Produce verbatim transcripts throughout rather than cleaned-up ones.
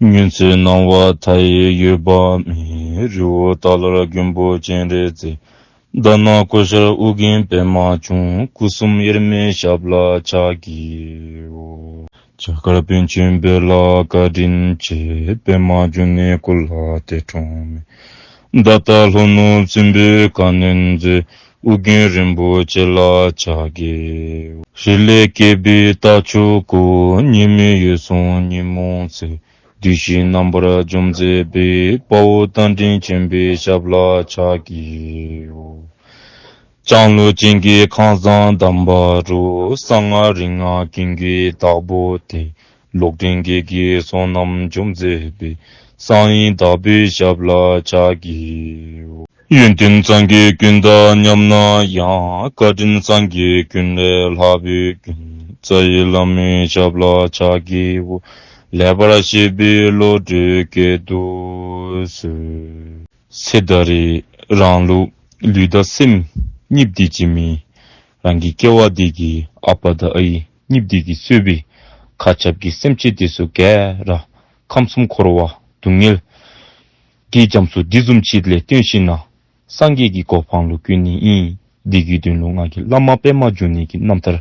སྔོན་ཚེ་སྣང་བ་མཐའ་ཡས་འོད་དཔག་མེད། རི་བོ་ཏཱ་ལར་མགོན་པོ་སྤྱན་རས་གཟིགས། དྷ་ན་ཀོ་ཤར་ཨོ་རྒྱན་པདྨ་འབྱུང་། སྐུ་གསུམ་དབྱེར་མེད་ཞབས་ལ་ཕྱག་བགྱིའོ། བྱ་དཀར་པཎ་ཆེན་བོད་ལ་བཀའ་དྲིན་ཆེ། པདྨ་འབྱུང་གནས་སྐུ་ལ་འདས་འཁྲུངས་མེད། ད་ལྟ་ལྷོ་ནུབ་སྲིན་པོའི་ཁ་གནོན་མཛད། ཨོ་རྒྱན་རིན་པོ་ཆེ་ལ་ཕྱག་བགྱིའོ། རི་ལས་སྐྱེས་པའི་རྟ་མཆོག་སྐུ། ཉི་མའི་འོད་སྲུང་ཉི་མའི་ཚལ། བདུད་བཞི་རྣམ་པར་འཇོམས་མཛད་པའི། དཔའ་བོ་རྟ་མགྲིན་ཆེན་པོའི་ཞབས་ལ་ཕྱག་བགྱིའོ། ལྕང་ལོ་ཅན་གྱི་ཁང་བཟང་དམ་པ་རུ། གསང་སྔགས་རིག་སྔགས་ཀུན་གྱི་བདག་པོ་སྟེ། ལོག་འདྲེན་བགེགས་ཀྱི་ཚོགས་རྣམས་འཇོམས་མཛད་པའི། གསང་བའི་བདག་པོའི་ཞབས་ལ་ཕྱག་བགྱིའོ། ཡོན་ཏན་སངས་རྒྱས་ཀུན་དང་མཉམ་ན་ཡང་། བཀའ་དྲིན་སངས་རྒྱས་ཀུན་ལས་ལྷག་པའི་མགོན། རྩ་བའི་བླ་མའི་ཞབས་ལ་ཕྱག་བགྱིའོ། ལེགས་པར་བཤད་པའི་བློ་གྲོས་བསྐྱེད་དུ་གསོལ། ཚེ་ད་རེས་རང་ལུ་ལུས་དང་སེམས་གཉིསཔོ་འདི་གཅིག་མེན། རང་གི་སྐྱེ་བ་འདི་གི་ཨ་པ་དང་ཨའི་གཉིསཔོ་འདི་གིས་གཙོས་པའི་མཁའ་ཁྱབ་ཀྱི་སེམས་ཅན་འདི་ཚུ་ག་ར་ཁམས་གསུམ་འཁོར་བ་སྡུག་བསྔལ་གྱི་རྒྱ་མཚོ་འདི་བཟུམ་ཅིག་ལས་བཏོན་ཞིནམ་ན་སངས་རྒྱས་ཀྱི་གོ་འཕང་ལུ་བཀོད་ནི་ཨིན། འདི་གི་དོན་ལུ་ང་གིས་བླ་མ་པདྨ་འབྱུང་གནས་ཀྱི་རྣམ་ཐར་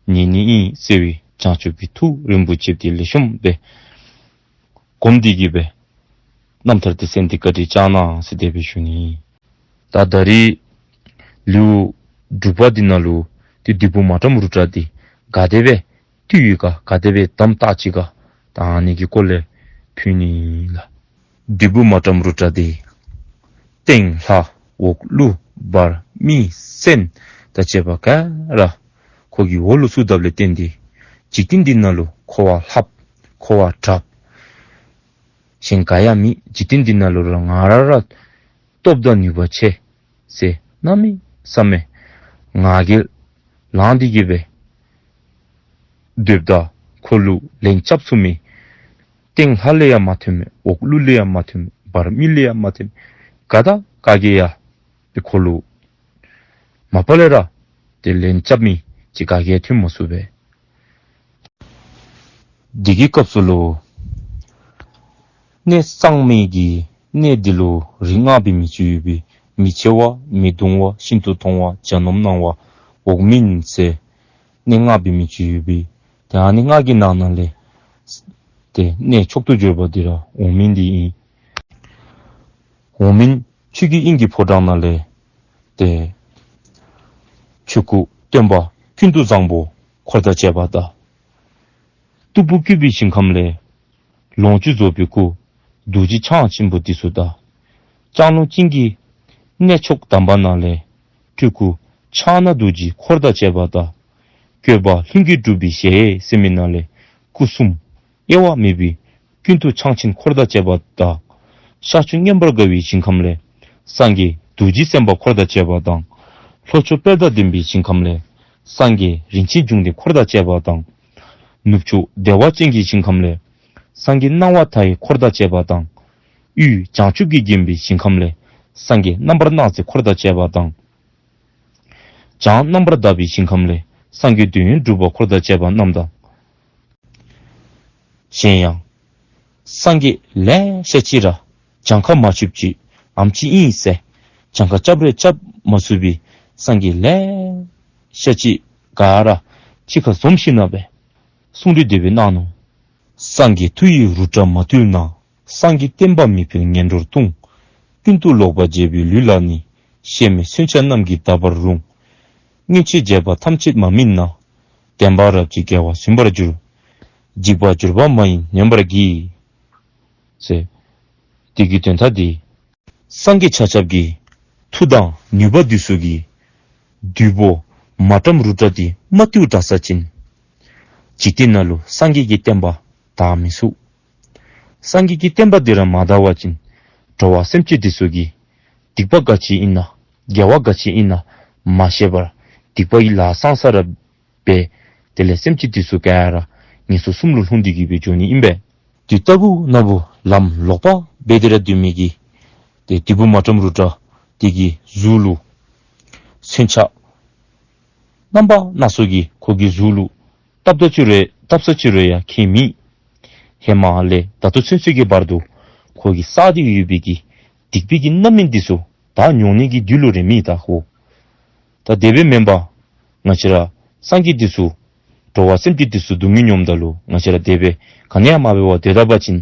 ཉན་ནི་ཨིན་ཟེར་བའི་བྱང་ཆུབ་ཀྱི་ཐུགས་རིན་པོ་ཆེ་འདི་ལེགས་ཤོམ་སྦེ་སྒོམ་སྟེ་གི་སྦེ་རྣམ་ཐར་འདི་གསན་ཏེ་བཀའ་དྲིན་བསྐྱང་གནང་ཟེར་དེ་སྦེ་ཞུ་ནི། ད་ད་རེས་ལེའུ་དྲུག་པ་འདི་ནང་ལུ་ཏེ་བདུད་པོ་མ་ཏྲམ་རུ་ཏྲ་འདི་ག་དེ་སྦེ་བཏུལ་ཡི་ག་ག་དེ་སྦེ་དམ་བཏགས་ཅི་ག་ད་ཨ་ནི་གི་སྐོར་ལས་ཕུལ་ནི་ལགས། བདུད་པོ་མ་ཏྲམ་རུ་ཏྲ་འདི་སྟེང་ལྷ་འོག་ཀླུ་བར་མི་སེམས་དང་བཅས་པ་ག་ར་ཁོ་གི་འོག་ལུ་བཙུགས་དཔ་ལས་བརྟེན་ཏེ་འཇིག་རྟེན་འདི་ནང་ལུ་འཁོར་བ་ལྷགཔ་འཁོར་བ་དྲགཔ་གཞན་ག་ཡང་མེད། འཇིག་རྟེན་འདི་ནང་ལུ་ར་ང་ར་ར་སྟོབས་དང་ནུས་པ་ཆེ་ཟེར་གནམ་མེད་ས་མེད་ང་རྒྱལ་ལངས་ཏེ་གི་སྦེ་སྡོདཔ་ད་ཁོ་ལུ་ལན་རྐྱབ་ཚུགས་མི་སྟེང་ལྷ་ལས་ཡང་མ་ཐོན་མི་འོག་ཀླུ་ལས་ཡང་མ་ཐོན་མི་བར་མི་ལས་ཡང་མ་ཐོན་མི་ག་དང་ག་གིས་ཡང་ཏེ་ཁོ་ལུ་མ་པ་ལས་ར་ཏེ་ལན་རྐྱབ་མི་ཅིག་ག་གིས་ཡང་ཐོན་མ་ཚུགས་པས། འདི་གི་སྐབས་སུ་ལུ་གནས་གཙང་མའི་གི་གནས་འདི་ལུ་རིགས་ལྔ་པའི་མི་ཅིག་ཡོད་པས། མི་ཆེ་བ་མི་གདུང་བ་ཤིན་ཏུ་མཐོང་བ་གྱ་ནོམ་སྣང་བ་འོག་མིན་ཟེར་གནས་ལྔ་པའི་མི་ཅིག་ཡོད་པས། ཏེ་ཨ་ནི་ལྔ་གི་ནང་ན་ལས་ཏེ་གནས་མཆོག་ཏུ་གྱུར་པ་འདི་ར་འོག་མིན་འདི་ཨིན། འོག་མིན་ཆོས་ཀྱི་དབྱིངས་ཀྱི་ཕོ་བྲང་ནང་ལས་ཏེ་ཆོས་སྐུ་སྟོན་པ་ཀུན་ཏུ་བཟང་པོ་འཁོར་དང་བཅས་པ་དང་སྟུག་པོ་བཀོད་པའི་ཞིང་ཁམས་ལས་ལོངས་སྤྱོད་རྫོགས་པའི་སྐུ་རྡོ་རྗེ་འཆང་ཆེན་པོ་འདི་ཚུ་དང་ལྕང་ལོ་ཅན་གྱི་གནས་མཆོག་དམ་པ་ནང་ལས་སྤྲུལ་སྐུ་ཕྱག་ན་རྡོ་རྗེ་འཁོར་དང་བཅས་པ་དང་བཀོད་པ་ལྷུན་གྱིས་གྲུབ་པའི་ཞལ་ཟེར་མི་ནང་ལས་སྐུ་གསུམ་དབྱེ་བ་མེད་པའི་ཀུན་ཏུ་འཆང་ཆེན་འཁོར་དང་བཅས་པ་དང་། ཤར་ཕྱོགས་མངོན་པར་དགའ་བའི་ཞིང་ཁམས་ལས་སངས་རྒྱས་རྡོ་རྗེ་སེམས་དཔའ་འཁོར་དང་བཅས་པ་དང་། ལྷོ་ཕྱོགས་དཔལ་དང་ལྡན་པའི་ཞིང་ཁམས་ལས་སངས་རྒྱས་རིན་ཆེན་འབྱུང་ལྡན་འཁོར་དང་བཅས་པ་དང་། ནུབ་ཕྱོགས་བདེ་བ་ཅན་གྱི་ཞིང་ཁམས་ལས་སངས་རྒྱས་སྣང་བ་མཐའ་ཡས་འཁོར་དང་བཅས་པ་དང་། དབུས་བྱང་ཆུབ་ཀྱིས་བརྒྱན་པའི་ཞིང་ཁམས་ལས་སངས་རྒྱས་རྣམ་པར་སྣང་མཛད་འཁོར་དང་བཅས་པ་དང་། བྱང་རྣམ་པར་དག་པའི་ཞིང་ཁམས་ལས་སངས་རྒྱས་འདོད་ཡོན་གྲུབ་པ་འཁོར་དང་བཅས་པ་རྣམས་དང་། གཞན་ཡང་སངས་རྒྱས་ལེ་ཤ་ཅིག་ར་གྱངས་ཁ་མ་ཆོདཔ་ཅིག་ཨ་ནེམ་ཅིག་ཨིན་ཟེར་གྱངས་ཁ་རྐྱབ་རེ་རྐྱབ་མ་ཚུགས་པའི་སངས་རྒྱས་ལེ་ཤ་ཅིག་ག་ར་གཅིག་ཁར་འཛོམས་ཞིནམ་ལས་གསུང་གྲོས་དེ་སྦེ་གནང་ནུག། སངས་རྒྱས་མཐུ་ཡིས་རུ་ཏྲ་མ་བཏུལ་ན། སངས་རྒྱས་བསྟན་པ་མི་འཕེལ་ངན་འགྲོར་ལྟུང་། ཀུན་ཏུ་ལོག་པར་བྱེད་པའི་ལུས་ལ་ནི། གཤེད་མའི་མཚོན་ཆ་རྣམས་ཀྱིས་བརྡབ་པར་རུང་། སྔོན་ཆད་བྱས་པ་ཐམས་ཅད་མ་དམིགས་ན། བདེན་པ་རབ་ཀྱིས་འགལ་བ་ཟིན་པར་འགྱུར། འཇིག་པ་འགྱུར་བ་མ་ཡིན་ཉན་པར་གྱིས། ཟེར། དེ་གི་དོན་དག་འདི་སངས་རྒྱས་ཆ་ཁྱབ་ཀྱི་མཐུ་དང་ནུས་པ་འདི་ཚུ་གིས་བདུད་པོ་མ་ཏྲམ་རུ་ཏྲ་འདི་མ་བཏུལ་དྲག་ས་ཅིན་འཇིག་རྟེན་ནང་ལུ་སངས་རྒྱས་ཀྱི་བསྟན་པ་དར་མི་ཚུགས། སངས་རྒྱས་ཀྱི་བསྟན་པ་འདི་ར་མ་དར་བ་ཅིན་འགྲོ་བ་སེམས་ཅན་འདི་ཚུ་གིས་སྡིག་པ་ག་ཅི་ཨིན་ན་དགེ་བ་ག་ཅི་ཨིན་ན་མ་ཤེས་པར་སྡིག་པ་གི་ལཱ་བསགས་ས་ར་སྦེ་དེ་ལས་སེམས་ཅན་འདི་ཚུ་ག་ར་ངན་སོང་གསུམ་ལུ་ལྷུང་སྟེ་གི་སྦེ་འགྱོ་ནི་ཨིན་པས། དེ་ལྟ་བུ་ན་བུ་ལམ་ལོག་པ་སྦེ་དེ་ར་སྡོད་མི་གི་དེ་བདུད་པོ་མ་ཏྲམ་རུ་ཏྲ་དེ་གི་གཟུགས་ལུ་མཚོན་ཆ་རྣམ་པ་སྣ་ཚོགས་ཀྱིས་ཁོ་གི་གཟུགས་ལུ་བཏབ་ད་ཅི་རུང་བཏབ་ས་ཅི་རུང་ཡང་ཁྱད་མེད། ཧེ་མ་ལས་ད་ལྟོ་ཚུན་ཚོད་ཀྱི་བར་དུ་ཁོ་གིས་བསགས་ཏེ་ཡོད་པའི་གི་སྡིག་པའི་གི་རྣམ་སྨིན་འདི་ཚུ་ད་མྱོང་ནི་གི་དུས་ལུ་རན་མི་ད་ཁོ། ད་དེ་སྦེ་མེན་པར་ང་བཅས་ར་སངས་རྒྱས་འདི་ཚུ་འགྲོ་བ་སེམས་ཅན་འདི་ཚུ་སྡུག་བསྔལ་མྱོངམ་ད་ལུ་ང་བཅས་ར་དེ་སྦེ་ག་ནི་ཡང་མ་འབད་བར་སྡོད་ད་པ་ཅིན་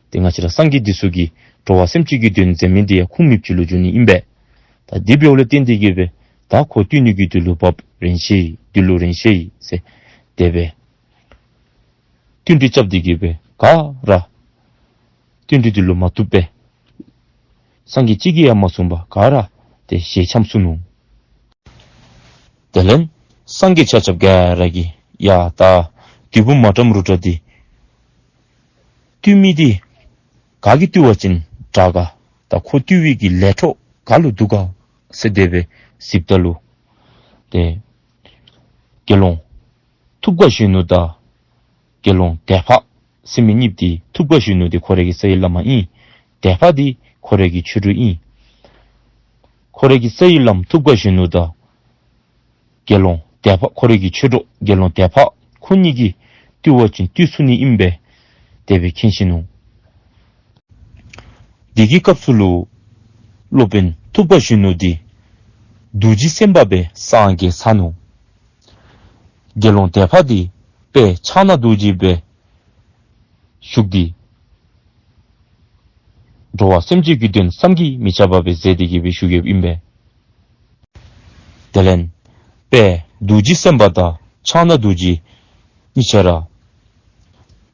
ཏེ་ང་བཅས་ར་སངས་རྒྱས་འདི་ཚུ་གིས་འགྲོ་བ་སེམས་ཅན་གྱི་དོན་མཛད་མི་འདི་ཡང་ཁུངས་མེདཔ་ཅིག་ལུ་འགྱུར་ནི་ཨིན་པས། ད་དེ་འབདཝ་ལས་བརྟེན་ཏེ་གིས་སྦེ་ད་ཁོ་བཏུལ་ནི་གི་དུས་ལུ་བབ་རན་ཤེས་དུས་ལུ་རན་ཤེས་ཟེར་དེ་སྦེ་བསྟུན་གྲོས་རྐྱབ་སྟེ་གིས་སྦེ་ག་ར་བསྟུན་གྲོས་འདི་ལུ་མ་བཏུབ་པས། སངས་རྒྱས་གཅིག་གིས་ཡང་མ་གསུངས་པར་ག་ར་ཏེ་ཞལ་འཆམ་སོ་ནུག། དེ་ལས་སངས་རྒྱས་ཆ་ཁྱབ་ག་ར་གིས་ཡ་ད་བདུད་པོ་མ་ཏྲཾ་རུ་ཏྲ་འདི་བཏུལ་མི་འདི་ག་གིས་བཏུལ་བ་ཅིན་དྲག་ག། ད་ཁོ་བཏུལ་བའི་གི་ལས་འཕྲོ་ག་ལུ་འདུག་ག་ཟེར་དེ་སྦེ་གཟིགསཔ་ད་ལུ་ཏེ་དགེ་སློང་ཐུབ་དཀའ་གཞོན་ནུ་དང་དགེ་སློང་དད་འཕགས་ཟེར་མི་གཉིས་འདི་ཐུབ་དཀའ་གཞོན་ནུ་འདི་ཁོ་རའི་གི་རྩ་བའི་བླ་མ་ཨིན། དད་འཕགས་འདི་ཁོ་རའི་གི་ཆོས་གྲོགས་ཨིན། ཁོ་རའི་གི་རྩ་བའི་བླམ་ཐུབ་དཀའ་གཞོན་ནུ་དང་དགེ་སློང་དད་འཕགས་ཁོ་རའི་གི་ཆོས་གྲོགས་དགེ་སློང་དད་འཕགས་ཁོ་གཉིས་ཀྱིས་བཏུལ་བ་ཅིན་བཏུལ་ཚུགས་ནི་ཨིན་པས། དེ་སྦེ་མཁྱེན་ཞིན་ནུག། དེ་གི་སྐབས་སུ་ལུ་སློབ་དཔོན་ཐུབ་དཀའ་གཞོན་ནུ་འདི་རྡོ་རྗེ་སེམས་དཔའ་སྦེ་སངས་རྒྱས་ཚར་ནུག། དགེ་སློང་དད་འཕགས་འདི་དཔལ་ཕྱག་ན་རྡོ་རྗེ་སྦེ་བཞུགས་ཏེ་འགྲོ་བ་སེམས་ཅན་གྱི་དོན་བསམ་གྱིས་མི་ཁྱབ་པ་སྦེ་མཛད་དེ་གིས་སྦེ་བཞུགས་ཡོདཔ་ཨིན་པས། དེ་ལས་དཔལ་རྡོ་རྗེ་སེམས་དཔའ་དང་ཕྱག་ན་རྡོ་རྗེ་གཉིས་ཆ་ར་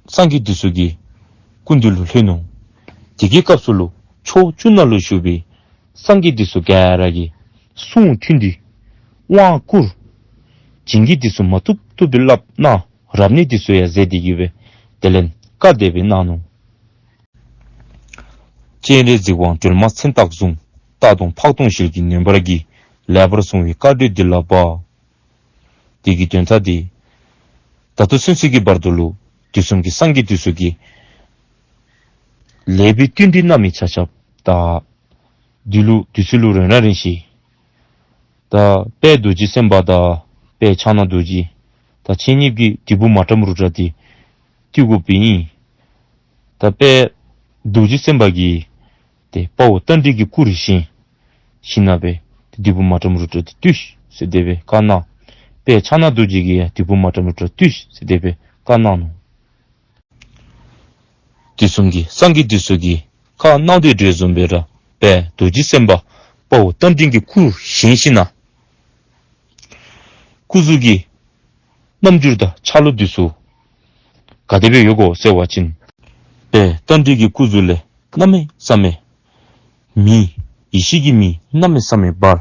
སངས་རྒྱས་འདི་ཚུ་གི་སྐུ་མདུན་ལུ་ལྷོད་ནུག། དེ་གི་སྐབས་སུ་ལུ་ཕྱོགས་བཅུ་ན་ལུ་བཞུགས་པའི་སངས་རྒྱས་འདི་ཚུ་ག་ར་གིས་གསུང་མཐུན་ཏེ་དབང་བསྐུར། བྱིན་གྱིས་འདི་ཚུ་མ་ཐུབ་ཐུབ་སྦེ་བརླབས་གནང་། རབ་གནས་འདི་ཚུ་ཡང་མཛད་དེ་གིས་སྦེ་དེ་ལས་བཀའ་དེ་སྦེ་གནང་ནུག། སྤྱན་རས་གཟིགས་དབང་སྒྲོལ་མ་མཚན་རྟགས་བཟུང་། རྟ་གདོང་ཕག་གདོང་ཞལ་གྱི་ནུས་པར་བགྱི། ལེགས་པར་གསུངས་པའི་བཀའ་དྲིན་འདི་ལ་དཔག། དེ་གི་དོན་དག་འདི་ད་ལྟོ་ཚུན་ཚོད་ཀྱི་བར་དུ་ལུ་དུས་གསུམ་གྱི་སངས་རྒྱས་འདི་ཚུ་གིས་ལེགས་པའི་བསྟུན་གྲོས་གནང་མི་ཆ་ཁྱབ་དང་འདི་ལུ་དུས་ཚོད་ལུ་རན་ར་རན་ཤིང་། ད་དཔལ་རྡོ་རྗེ་སེམས་དཔའ་དང་དཔལ་ཕྱག་ན་རྡོ་རྗེ་ད་ཁྱེད་གཉིས་ཀྱིས་བདུད་པོ་མ་ཏྲཾ་རུ་ཏྲ་འདི་བཏུལ་དགོཔ་ཨིན། ད་དཔལ་རྡོ་རྗེ་སེམས་དཔའ་གིས་ཏེ་དཔའ་བོ་རྟ་མགྲིན་གྱི་སྐུ་རུ་བཞེངས་ཞིནམ་ལས་སྦེ་ཏེ་བདུད་པོ་མ་ཏྲཾ་རུ་ཏྲ་འདི་བཏུལ་ཤིག་ཟེར་དེ་སྦེ་བཀའ་གནང་། དཔལ་ཕྱག་ན་རྡོ་རྗེ་གིས་ཡང་བདུད་པོ་མ་ཏྲཾ་རུ་ཏྲ་བཏུལ་ཤིག་ཟེར་དེ་སྦེ་བཀའ་གནང་ནུག། དུས་གསུམ་གྱི་སངས་རྒྱས་འདི་ཚུ་གིས་བཀའ་གནང་དོ་བཟུམ་སྦེ་ར་དཔལ་རྡོ་རྗེ་སེམས་དཔའ་དཔའ་བོ་རྟ་མགྲིན་གྱི་སྐུ་རུ་བཞེངས་ཞིནམ་ལས་སྐུ་གཟུགས་ཀྱི་རྣམ་འགྱུར་དང་ཆ་ལུགས་འདི་ཚུ་ག་དེ་སྦེ་ཡོད་གོ་ཟེར་བ་ཅིན་དཔལ་རྟ་མགྲིན་གྱི་སྐུ་གཟུགས་ལས་གནམ་མེད་ས་མེད་མེ་ཡེ་ཤེས་ཀྱི་མེ་གནམ་མེད་ས་མེད་འབར།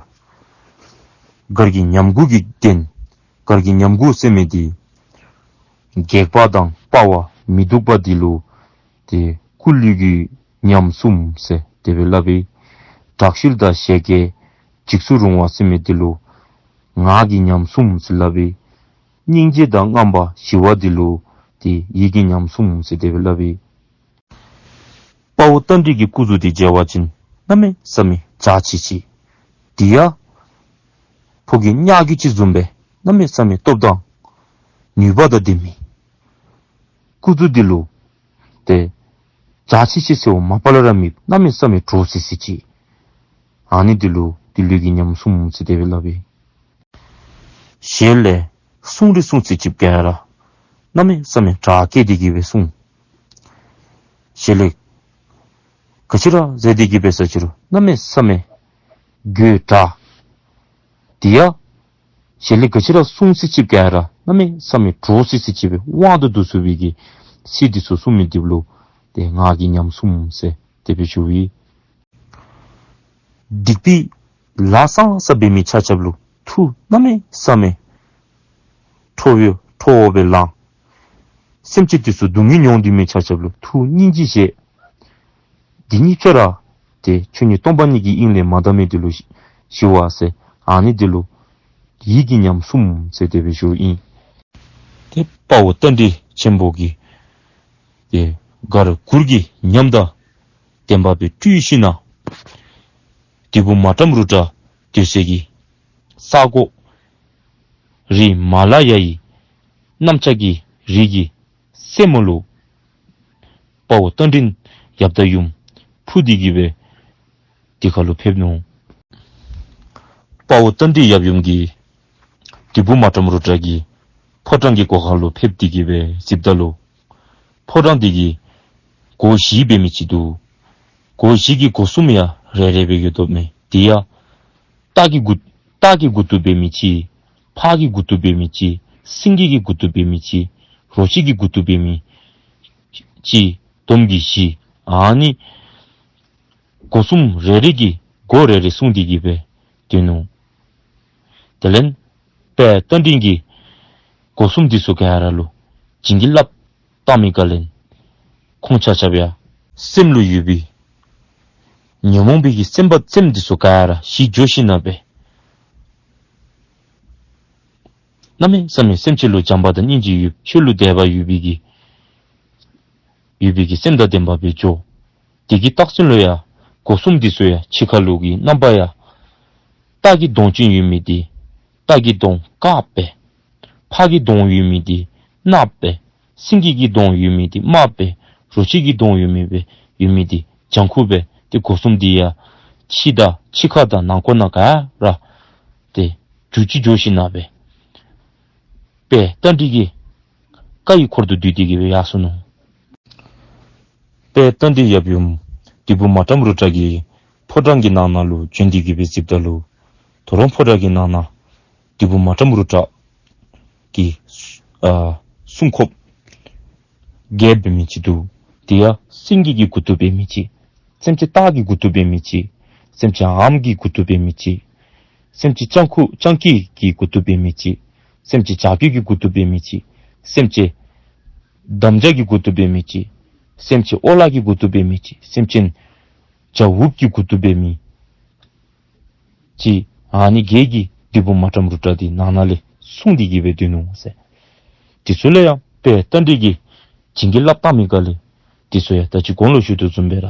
གར་གྱི་ཉམས་དགུ་གིས་ལྡན། གར་གྱི་ཉམས་དགུ་ཟེར་མི་འདི་སྒེག་པ་དང་དཔའ་བ་མི་སྡུག་པ་འདི་ལུ་ཏེ་སྐུ་ལུས་ཀྱི་ཉམས་གསུམ་ཟེར་དེ་སྦེ་སླབ་ཨིན། དྲག་ཤུལ་དང་བཞད་གད་འཇིགས་སུ་རུང་བ་ཟེར་མི་འདི་ལུ་ངག་གི་ཉམས་གསུམ་ཟེར་སླབ་ཨིན། སྙིང་རྗེ་དང་རྔམ་པ་ཞི་བ་འདི་ལུ་ཏེ་ཡིད་ཀྱི་ཉམས་གསུམ་ཟེར་དེ་སྦེ་སླབ་ཨིན། དཔའ་བོ་རྟ་མགྲིན་གྱི་སྐུ་གཟུགས་འདི་མཇལ་བ་ཅིན་གནམ་མེད་ས་མེད་འཇའ་ཆི་ཆི། དེ་ཡང་ཕོ་རྒྱས་ཉག་གི་ཅིག་བཟུམ་སྦེ་གནམ་མེད་ས་མེད་སྟོབས་དང་ནུས་པ་དང་ལྡན་མི་སྐུ་གཟུགས་འདི་ལུ་ཏེ་འཇའ་ཆི་ཆི་ཟེརཝ་མ་པ་ལས་ར་མེད། གནམ་མེད་ས་མེད་འདྲོག་སི་སི་ཅིག། ཨ་ནི་འདི་ལུ་ཏེ་ལུས་ཀྱི་ཉམས་གསུམ་ཟེར་དེ་སྦེ་སླབ་ཨིན། ཞལ་ལས་གསུང་རིགས་གསུང་ཚིག་ཅིག་ག་ར་གནམ་མེད་ས་མེད་སྒྲ་སྐད་འདི་གིས་སྦེ་གསུང་། ཞལ་ལས་ག་ཅི་ར་མཛད་དེ་གིས་སྦེ་ས་ཅི་རུང་གནམ་མེད་ས་མེད་དགོད་བྲ། དེ་ཡང་ཞལ་ལས་ག་ཅི་ར་གསུང་ཚིག་ཅིག་ག་ར་གནམ་མེད་ས་མེད་འདྲོག་སི་སི་ཅིག་སྦེ་དབང་དུ་འདུ་ཚུགས་པའི་གི་ཚིག་འདི་ཚུ་གསུང་མི་འདི་ལུ་ཏེ་ངག་གི་ཉམས་གསུམ་ཟེར་དེ་སྦེ་ཞུཝ་ཨིན། སྡིག་པའི་ལཱ་བསགས་བསགས་འབད་མི་ཆ་ཁྱབ་ལུ་ཐུགས་གནམ་མེད་ས་མེད་ཁྲོ་བོ་ཁྲོ་བོ་སྦེ་ལང་། སེམས་ཅན་འདི་ཚུ་སྡུག་བསྔལ་མྱོང་སྡོད་མི་ཆ་ཁྱབ་ལུ་ཐུགས་སྙིང་རྗེ་བཞེས། འདི་གཉིས་ཆ་ར་ཏེ་ཆོས་ཉིད་སྟོང་པ་ཉིད་ཀྱི་དབྱིངས་ལས་མ་འདའ་མི་འདི་ལུ་ཞི་བ་ཟེར། ཨ་ནི་འདི་ལུ་ཡིད་ཀྱི་ཉམས་གསུམ་ཟེར་དེ་སྦེ་ཞུཝ་ཨིན། ཏེ་དཔའ་བོ་རྟ་མགྲིན་ཆེན་པོ་གིས་ཏེ་གར་གུར་གྱི་ཉམས་དང་ལྡན་པ་སྦེ་སྤྲུལ་ཞིནམ་ལས་བདུད་པོ་མ་ཏྲཾ་རུ་ཏྲ་སྡོད་སའི་གི་ས་གོ་རི་མ་ལ་ཡ་ཡི་གནམ་ལྕགས་ཀྱི་རི་གི་རྩེ་མོ་ལུ་ དཔའ་བོ་རྟ་མགྲིན་ཡབ་དང་ཡུམ་འཕུར་ཏེ་གི་སྦེ་དེ་ཁར་ལུ་ཕེབས་ནུག། དཔའ་བོ་རྟ་མགྲིན་ཡབ་ཡུམ་གྱིས་བདུད་པོ་མ་ཏྲམ་རུ་ཏྲ་གི་ཕོ་བྲང་གི་སྒོ་ཁར་ལུ་ཕེབས་ཏེ་གི་སྦེ་གཟིགསཔ་ད་ལུ་ཕོ་བྲང་དེ་གི་སྒོ་བཞི་འབད་མི་ཅིག་འདུག། སྒོ་བཞི་གི་སྒོ་གསུམ་ཡང་རེ་རེ་སྦེ་ཡོདཔ་མས། དེ་ཡང་སྟག་གི་མགུ་སྟག་གི་མགུ་ཏོ་འབད་མི་ཅིག། ཕག་གི་མགུ་ཏོ་འབད་མི་ཅིག། སེང་གེ་གི་མགུ་ཏོ་འབད་མི་ཅིག། རོ་ཁྱི་གི་མགུ་ཏོ་འབད་མི་ཅིག། དོམ་གྱི་བཞི། ཨ་ནི་སྒོ་གསུམ་རེ་རེ་གི་སྒོ་རེ་རེ་བསྲུང་སྟེ་གི་སྦེ་སྡོད་ནུག། དེ་ལས་དཔལ་རྟ་མགྲིན་གྱིས་སྒོ་གསུམ་འདི་ཚུ་ག་ར་ལུ་བྱིན་གྱིས་བརླབས་བཏང་མི་ག་ལས་ཁོང་ཆ་ཁྱབ་ཡང་སེམས་ལུ་ཡོད་པའི་ཉོན་མོངས་པའི་གི་སེམས་པ་སེམས་འདི་ཚུ་ག་ར་ཞི་འགྱོ་ཞིནམ་ལས་གནམ་མེད་ས་མེད་སེམས་ཅན་ལུ་བྱམས་པ་དང་སྙིང་རྗེ་ཡོད་ཆོས་ལུ་དད་པ་ཡོད་པའི་གི་ཡོད་པའི་གི་སེམས་དང་ལྡན་པ་སྦེ་འགྱོ། དེ་གི་རྟགས་མཚན་ལུ་ཡང་སྒོ་གསུམ་འདི་ཚུ་ཡང་ཕྱི་ཁ་ལུ་གི་རྣམ་པ་ཡང་སྟག་གི་གདོང་ཅན་ཡོད་མི་དེ་སྟག་གི་གདོང་དཀརཔོ་སྦེ། ཕག་གི་གདོང་ཡོད་མི་དེ་ནགཔོ་སྦེ། སེང་གེ་གི་གདོང་ཡོད་མི་དེ་དམརཔོ་སྦེ། རོ་ཁྱི་གི་གདོང་ཡོད་མི་སྦེ་ཡོད་མི་དེ་ལྗང་ཁུ་སྦེ། དེ་སྒོ་གསུམ་དེ་ཡང་ཕྱི་དང་ཕྱི་ཁ་དང་ནང་ཁོག་ནང་ག་ར་དེ་འགྱུར་ཅི་འགྱོ་ཞིནམ་ལས་དཔལ་རྟ་མགྲིན་གྱི་བཀའ་ཡི་འཁོར་དུ་བསྡུས་ཏེ་གི་སྦེ་ཡར་སོ་ནུག། དཔལ་རྟ་མགྲིན་ཡབ་ཡུམ་བདུད་པོ་མ་ཏྲམ་རུ་ཏྲ་གི་ཕོ་བྲང་གི་ནང་ན་ལུ་བྱོན་ཏེ་གི་སྦེ་གཟིགསཔ་ད་ལུ་དོ་རུང་ཕོ་བྲང་གི་ནང་ན་བདུད་པོ་མ་ཏྲམ་རུ་ཏྲ་གི་ཨ་སྲུང་སྐྱོབ་བརྒྱད་འབད་མི་ཅིག་འདུག། དེ་ཡང་སེང་གེ་གི་མགུ་ཏོ་འབད་མི་ཅིག། སེམས་ཅན་སྟག་གི་མགུ་ཏོ་འབད་མི་ཅིག། སེམས་ཅན་འམ་གི་མགུ་ཏོ་འབད་མི་ཅིག། སེམས་ཅན་སྤྱང་ཁུ་སྤྱང་ཀི་གི་མགུ་ཏོ་འབད་མི་ཅིག། སེམས་ཅན་བྱ་རྒོད་ཀྱི་མགུ་ཏོ་འབད་མི་ཅིག། སེམས་ཅན་དམ་བཅའ་གི་མགུ་ཏོ་འབད་མི་ཅིག། སེམས་ཅན་ཨོ་ལ་གི་མགུ་ཏོ་འབད་མི་ཅིག། སེམས་ཅན་བྱ་འུགཔ་གི་མགུ་ཏོ་འབད་མི་ཅིག། ཨ་ནི་བརྒྱད་ཀྱིས་བདུད་པོ་མ་ཏྲམ་རུ་ཏྲ་དེ་ནང་ན་ལས་སྲུང་སྟེ་གི་སྦེ་སྡོད་ནུག་ཟེར། དེ་ཚུ་ལུ་ཡང་དཔལ་རྟ་མགྲིན་གྱིས་བྱིན་གྱིས་བརླབས་བཏང་མི་ག་ལས་དེ་ཚུ་ཡང་ད་ཅི་གོང་ལུ་ཞུ་དོ་བཟུམ་སྦེ་ར་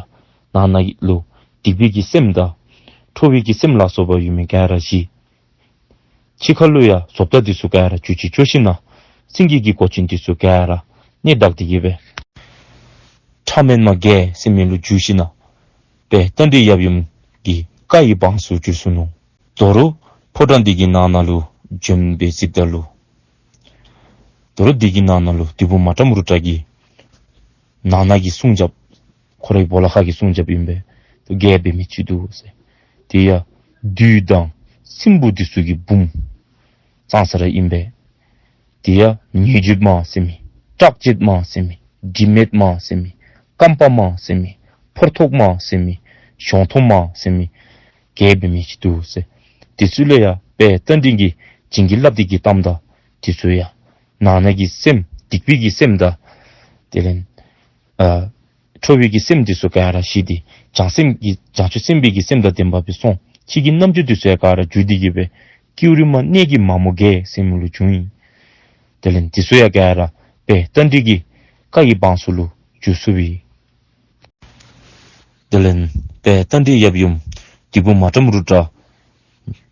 ནང་ན་ལུ་སྡིག་པའི་གི་སེམས་དང་ཁྲོ་བའི་གི་སེམས་ལ་སོགས་པ་ཡོད་མི་ག་ར་ཞི། ཕྱི་ཁ་ལུ་ཡང་བཟོ་ལྟ་འདི་ཚུ་ག་ར་འགྱུར་ཅི་འགྱོ་ཞིནམ་ལས་སེང་གེ་གི་མགོ་ཅན་འདི་ཚུ་ག་ར་གནས་དག་སྟེ་གི་སྦེ་ཕྲ་མེན་མ་བརྒྱད་ཟེར་མི་ལུ་འགྱུར་ཞིནམ་ལས་དཔལ་རྟ་མགྲིན་ཡབ་ཡུམ་གྱི་བཀའ་ཡི་འབངས་སུ་གྱུར་སོ་ནུག། དོ་རུང་ཕོ་བྲང་འདི་གི་ནང་ན་ལུ་བྱོན་སྦེ་གཟིགསཔ་ད་ལུ་དོ་རུང་འདི་གི་ནང་ན་ལུ་བདུད་པོ་མ་ཏྲམ་རུ་ཏྲ་གི་ནང་ན་གི་སྲུང་རྒྱབ་ཁོ་རའི་སྦོ་ལོགས་ཁ་གི་སྲུང་རྒྱབ་ཨིན་པས། བརྒྱད་འབད་མི་ཅིག་འདུག་ཟེར། དེ་ཡང་བདུད་དང་སྲིན་པོ་འདི་ཚུ་གི་འབུམ་ཙང་ཙ་ར་ཨིན་པས། དེ་ཡང་ཉེ་བརྒྱུད་མ་ཟེར་མི་དྲག་བརྒྱུད་མ་ཟེར་མི་དྲི་མེད་མ་ཟེར་མི་རྐང་པ་མ་ཟེར་མི་ཕོར་ཐོག་མ་ཟེར་མི་གཞོང་ཐོག་མ་ཟེར་མི་བརྒྱད་འབད་མི་ཅིག་འདུག་ཟེར། དེ་ཚུ་ལུ་ཡང་དཔལ་རྟ་མགྲིན་གྱིས་བྱིན་གྱིས་བརླབས་ཏེ་གི་བཏངམ་ད་དེ་ཚུ་ཡང་ནང་ན་གི་སེམས་སྡིག་པའི་གི་སེམས་དང་དེ་ལས་ཨ་ཁྲོ་བའི་གི་སེམས་འདི་ཚུ་ག་ར་ཞི་སྟེ་བྱང་སེམས་ཀྱི་བྱང་ཆུབ་སེམས་དཔའི་གི་སེམས་དང་ལྡན་པ་སྦེ་སོང་། ཕྱི་གི་རྣམ་འགྱུར་འདི་ཚུ་ཡང་ག་ར་འགྱུར་ཏེ་གི་སྦེ་ཀེའུ་རི་མ་གནས་ཀྱི་མ་མོ་བརྒྱད་ཟེར་མི་ལུ་འགྱུར་ཡི། དེ་ལས་འདི་ཚུ་ཡང་ག་ར་དཔལ་རྟ་མགྲིན་གྱི་བཀའ་ཡི་འབངས་སུ་ལུ་འགྱུར་སོ་ཡི། དེ་ལས་དཔལ་རྟ་མགྲིན་ཡབ་ཡུམ་བདུད་པོ་མ་ཏྲམ་རུ་ཏྲ་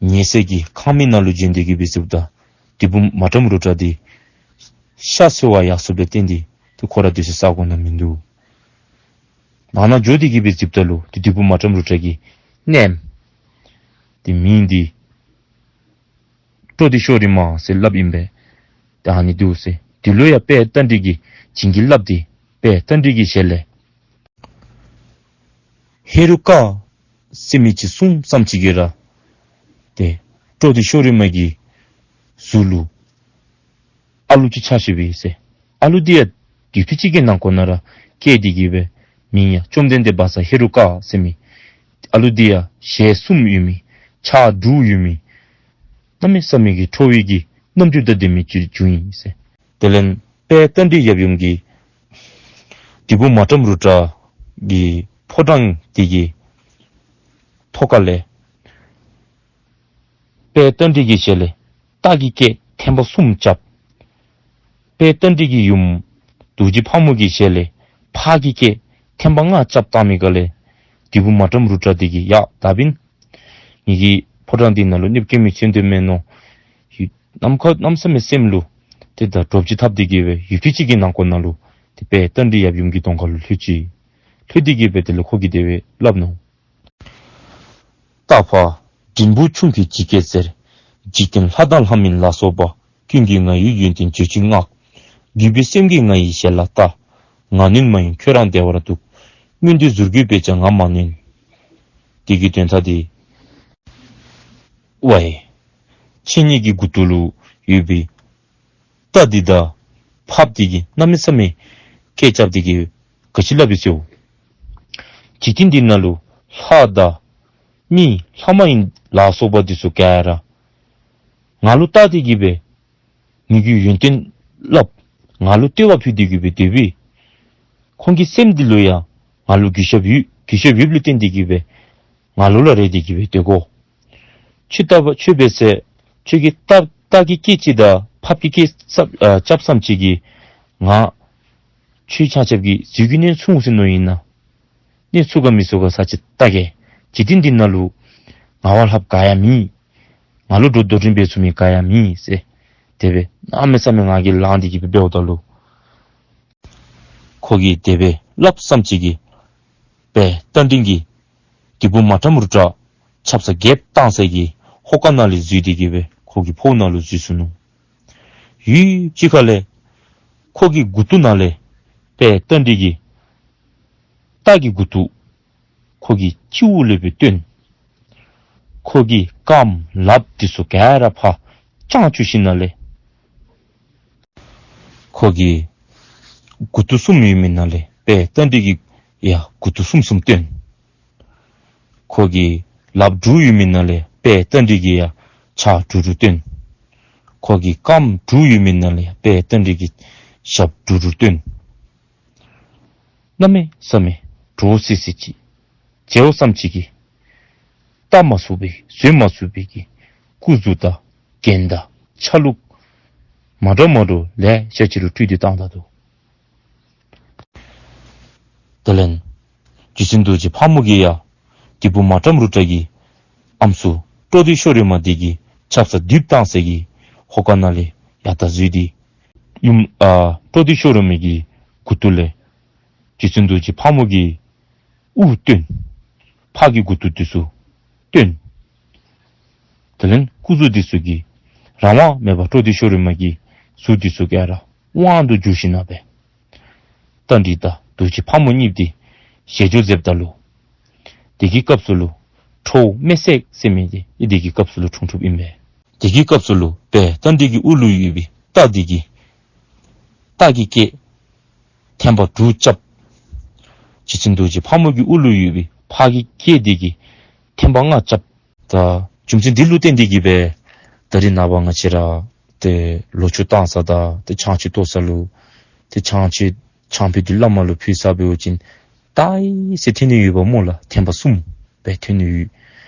ཉལ་སའི་གི་ཁང་མིག་ནང་ལུ་བྱོན་ཏེ་གི་སྦེ་གཟིགསཔ་ད་བདུད་པོ་མ་ཏྲམ་རུ་ཏྲ་དེ་ཤ་འཚོལ་བར་ཡར་སོཔ་ལས་བརྟེན་ཏེ་དེ་ཁོ་ར་སྡོད་སའི་ས་གོ་ནང་མིན་འདུག། ནང་ན་འགྱོ་སྟེ་གི་སྦེ་གཟིགསཔ་ད་ལུ་དེ་བདུད་པོ་མ་ཏྲམ་རུ་ཏྲ་གི་མནལ་དེ་མིང་འདི་ཀྲོ་དྷི་ཤྭ་རི་མ་ཟེར་སླབ་ཨིན་པས། ད་ཨ་ནི་འདུག་ཟེར། དེ་ལུ་ཡང་དཔལ་རྟ་མགྲིན་གྱིས་བྱིན་གྱིས་བརླབས་ཏེ་དཔལ་རྟ་མགྲིན་གྱི་ཞལ་ལས་ཧེ་རུ་ཀ་ཟེར་མི་ཅིག་གསུམ་ཙམ་ཅིག་གིས་ར་དེ་ཀྲོ་དྷི་ཤྭ་རི་མ་གི་གཟུགས་ལུ་ཨ་ལུ་ཅིག་ཆགས་ཅི་པས་ཟེར། ཨ་ལུ་འདི་ཡང་དུས་ཚོད་ཅིག་གི་ནང་འཁོད་ན་ར་སྐྱེས་ཏེ་གི་སྦེ་མིང་ཡང་བཅོམ་ལྡན་འདས་བཛྲ་ཧེ་རུ་ཀ་ཟེར་མི། ཨ་ལུ་འདི་ཡང་ཞལ་གསུམ་ཡོད་མི་ཕྱག་དྲུག་ཡོད་མི་གནམ་མེད་ས་མེད་ཀྱི་ཁྲོ་བའི་གི་རྣམ་འགྱུར་དང་ལྡན་མི་ཅིག་བྱུང་ཡི་ཟེར། དེ་ལས་དཔལ་རྟ་མགྲིན་ཡབ་ཡུམ་གྱིས་བདུད་པོ་མ་ཏྲམ་རུ་ཏྲ་གི་ཕོ་བྲང་དེ་གི་ཐོག་ཁ་ལས་དཔལ་རྟ་མགྲིན་གྱི་ཞལ་ལས་སྟག་གི་སྐད་ཐེམ་པ་གསུམ་རྐྱབ། དཔལ་རྟ་མགྲིན་གྱི་ཡུམ་རྡོ་རྗེ་ཕག་མོ་གི་ཞལ་ལས་ཕག་གི་སྐད་ཐེམ་པ་ལྔ་རྐྱབ་བཏང་མི་ག་ལས་བདུད་པོ་མ་ཏྲམ་རུ་ཏྲ་དེ་གིས་ཡ་ད་འབདན་ངེ་གི་ཕོ་བྲང་འདི་ནང་ལུ་གནོདཔ་བཀལ་མི་ཅིག་འདི་མེན་ནོ། ཡུ་ནམ་མཁའ་གནམ་མེད་ས་མེད་སེམས་ལུ་དེ་དང་འདྲོག་ཅི་འཐབ་སྟེ་གི་སྦེ་ཡུད་ཐེངས་ཅིག་གི་ནང་འཁོད་ན་ལུ་ ཏེ་དཔལ་རྟ་མགྲིན་ཡབ་ཡུམ་གྱི་གདོང་ཁ་ལུ་ལྷོད་ཅི། ལྷོད་དེ་གི་སྦེ་དེ་ལས་ཁོ་གིས་དེ་སྦེ་སླབ་ནུག། རྟ་ཕག་འབྲིང་པོ་ཆུང་གིས་ཇི་སྐད་ཟེར། འཇིག་རྟེན་ལྷ་དང་ལྷ་མིན་ལ་སོགས་པ། ཀུན་གྱིས་ང་ཡི་ཡོན་ཏན་བརྗོད་ཅིང་བསྔགས། གུས་པའི་སེམས་ཀྱིས་ང་ཡི་ཞལ་ལ་ལྟ། ང་ནི་མ་ཡིན་ཁྱོད་རང་བདེ་བར་འདུག། སྔོན་དུ་ཟུར་གྱིས་འབད་ཀྱང་ང་མ་ནོན། དེ་གི་དོན་དག་འདི་ཝའི་ཁྱེད་གཉིས་ཀྱི་མགུ་ཏོ་ལུ་ཡོད་པའི་རྟ་འདི་དང་ཕགཔ་འདི་གིས་གནམ་མེད་ས་མེད་སྐད་རྐྱབ་སྟེ་གི་ག་ཅི་སླབ་ཡི་ཟེར་བ། འཇིག་རྟེན་འདི་ནང་ལུ་ལྷ་དང་མི་ལྷ་མ་ཡིན་ལ་སོགས་པ་འདི་ཚུ་ག་ར་ང་ལུ་བལྟ་སྟེ་གི་སྦེ་ངེ་གི་ཡོན་ཏན་སླབ། ང་ལུ་བསྟོད་པ་ཕུལ་ཏེ་གི་སྦེ་སྡོད་པས། ཁོང་གི་སེམས་འདི་ལུ་ཡང་ང་ལུ་གུས་ཞབས་ཡོད། གུས་ཞབས་ཡོདཔ་ལུ་བརྟེན་ཏེ་གི་སྦེ་ང་ལུ་ལཱ་རེ་སྟེ་གི་སྦེ་སྡོད་དགོ། ཁྱོད་རྟ་ཕག་ཁྱོད་འབད་ཟེར། ཁྱོད་ཀྱི་རྟ་རྟ་གི་སྐད་ཅིག་དང་ཕགཔ་གི་སྐད་རྐྱབ་ཨ་རྐྱབ་ཙམ་ཅིག་གིས་ང་ཁྱོད་ཆ་ཁྱབ་ཀྱི་གཟུགས་ཀྱི་གནས་ཚུགས་ཟེར་མནོ་ཡི་ན། གནས་ཚུགས་ག་མི་ཚུགས་ག་ས་ཅིག་བལྟ་གེ། འཇིག་རྟེན་འདི་ནང་ལུ་ང་བ་ལྷགཔ་ག་ཡང་མེད། ང་ལུ་འགྲོ་དོ་འགྲན་འབད་ཚུགས་མི་ག་ཡང་མེད་ཟེར། དེ་སྦེ་གནམ་མེད་ས་མེད་ངང་གིས་ལངས་ཏེ་གི་སྦེ་འབདཝ་ད་ལུ་ཁོ་གིས་དེ་སྦེ་སླབ་ཙམ་ཅིག་གིས་དཔལ་རྟ་མགྲིན་གྱིས་སྡེ་དཔོན་མ་ཏྲམ་རུ་ཏྲ་ཆབ་གསང་རྐྱབ་བཏང་ས་གི་ཧོ་ཀ་ནང་ལས་འཛུལ་ཏེ་གི་སྦེ་ཁོ་གི་ཕོཝ་ནང་ལུ་འཛུལ་སོ་ནུག། ཡུདཔ་ཅིག་ཁ་ལས་ཁོ་གི་མགུ་ཏོ་ནང་ལས་དཔལ་རྟ་མགྲིན་གྱི་རྟ་གི་མགུ་ཏོ་ཁོ་གི་སྤྱི་བོ་ལས་སྦེ་བཏོན། ཁོ་གི་རྐངམ་ལགཔ་འདི་ཚུ་ག་ར་ཕར་བརྐྱངས་བཅུག་ཞིནམ་ལས་ཁོ་གི་མགུ་ཏོ་གསུམ་ཡོད་མི་ནང་ལས་དཔལ་རྟ་མགྲིན་གྱི་ཡང་མགུ་ཏོ་གསུམ་གསུམ་བཏོན། ཁོ་གི་ལགཔ་དྲུག་ཡོད་མི་ནང་ལས་དཔལ་རྟ་མགྲིན་གྱི་ཡང་ཕྱག་དྲུག་དྲུག་བཏོན། ཁོ་གི་རྐངམ་དྲུག་ཡོད་མི་ནང་ལས་དཔལ་རྟ་མགྲིན་གྱི་ཞབས་དྲུག་དྲུག་བཏོན། གནམ་མེད་ས་མེད་འདྲོག་སི་སི་ཅིག་མཇལཝ་ཙམ་ཅིག་གིས་བལྟ་མ་ཚུགས་པའི་བཟོད་མ་ཚུགས་པའི་གི་སྐུ་གཟུགས་དང་རྒྱན་དང་ཆ་ལུགས་མ་འདྲཝ་མ་འདྲཝ་ལེ་ཤ་ཅིག་ལུ་སྤྲུལ་ཏེ་བཏང་ད་ནུག། དེ་ལས་རྗེ་བཙུན་རྡོ་རྗེ་ཕག་མོ་གིས་ཡང་སྡེ་དཔོན་མ་ཏྲམ་རུ་ཏྲ་གི་ཨམ་སྲུ་ཀྲོ་དྷི་ཤོ་རི་མ་འདི་གིས་ཆབ་གསང་རྡིབ་བཏང་ས་གི་ཧོ་ཀ་ནང་ལས་ཡར་ལྟ་འཛུལ་ཏེ་ཡུམ་ཨ་ཀྲོ་དྷི་ཤོ་རི་མ་གི་མགུ་ཏོ་ལས་རྗེ་བཙུན་རྡོ་རྗེ་ཕག་མོ་གི་དབུ་བཏོན། ཕག་གི་མགུ་ཏོ་འདི་ཚུ་བཏོན། དེ་ལས་སྐུ་གཟུགས་འདི་ཚུ་གི་རང་དབང་མེད་པར་ཀྲོ་དྷི་ཤོ་རི་མ་གི་གཟུགས་འདི་ཚུ་ག་ར་དབང་དུ་བསྒྱུར་ཞིནམ་ལས་རྟ་མགྲིན་དང་རྡོ་རྗེ་ཕག་མོ་གཉིས་འདི་ཞལ་འཇོག་མཛདཔ་ད་ལུ་དེ་གི་སྐབས་སུ་ལུ་ཁྲོ་བོ་མེ་སྲེག་ཟེར་མི་འདི་ཨེ་དེ་གི་སྐབས་སུ་ལུ་འཁྲུངས་འཁྲུངསམ་ཨིན་པས། དེ་གི་སྐབས་སུ་ལུ་དཔལ་རྟ་མགྲིན་གྱི་དབུ་ལུ་ཡོད་པའི་རྟ་འདི་གིས་རྟ་གི་སྐད་ཐེམ་པ་དྲུག་རྐྱབ། རྗེ་བཙུན་རྡོ་རྗེ་ཕག་མོ་གི་དབུ་ལུ་ཡོད་པའི་ཕག་གི་སྐད་འདི་གིས་ཐེམ་པ་ལྔ་རྐྱབ། ད་རྒྱུ་མཚན་འདི་ལུ་བརྟེན་ཏེ་གི་སྦེ་ད་རིས་ནངས་པ་ང་བཅས་ར་ཏེ་ལོ་མཆོད་བཏང་ས་དང་ཏེ་ཆང་ཁྱི་གཏོར་ས་ལུ་ཏེ་ཆང་ཁྱི་ཆང་ཕུད་འདི་བླ་མ་ལུ་ཕུལ་ས་འབད་བ་ཅིན་ཏ་ཨི་ཟེར་ཐོན་ནི་ཡོདཔ་སྨོ་ལགས། ཐེམ་པ་གསུམ་སྦེ་ཐོན་ནི་ཡོད།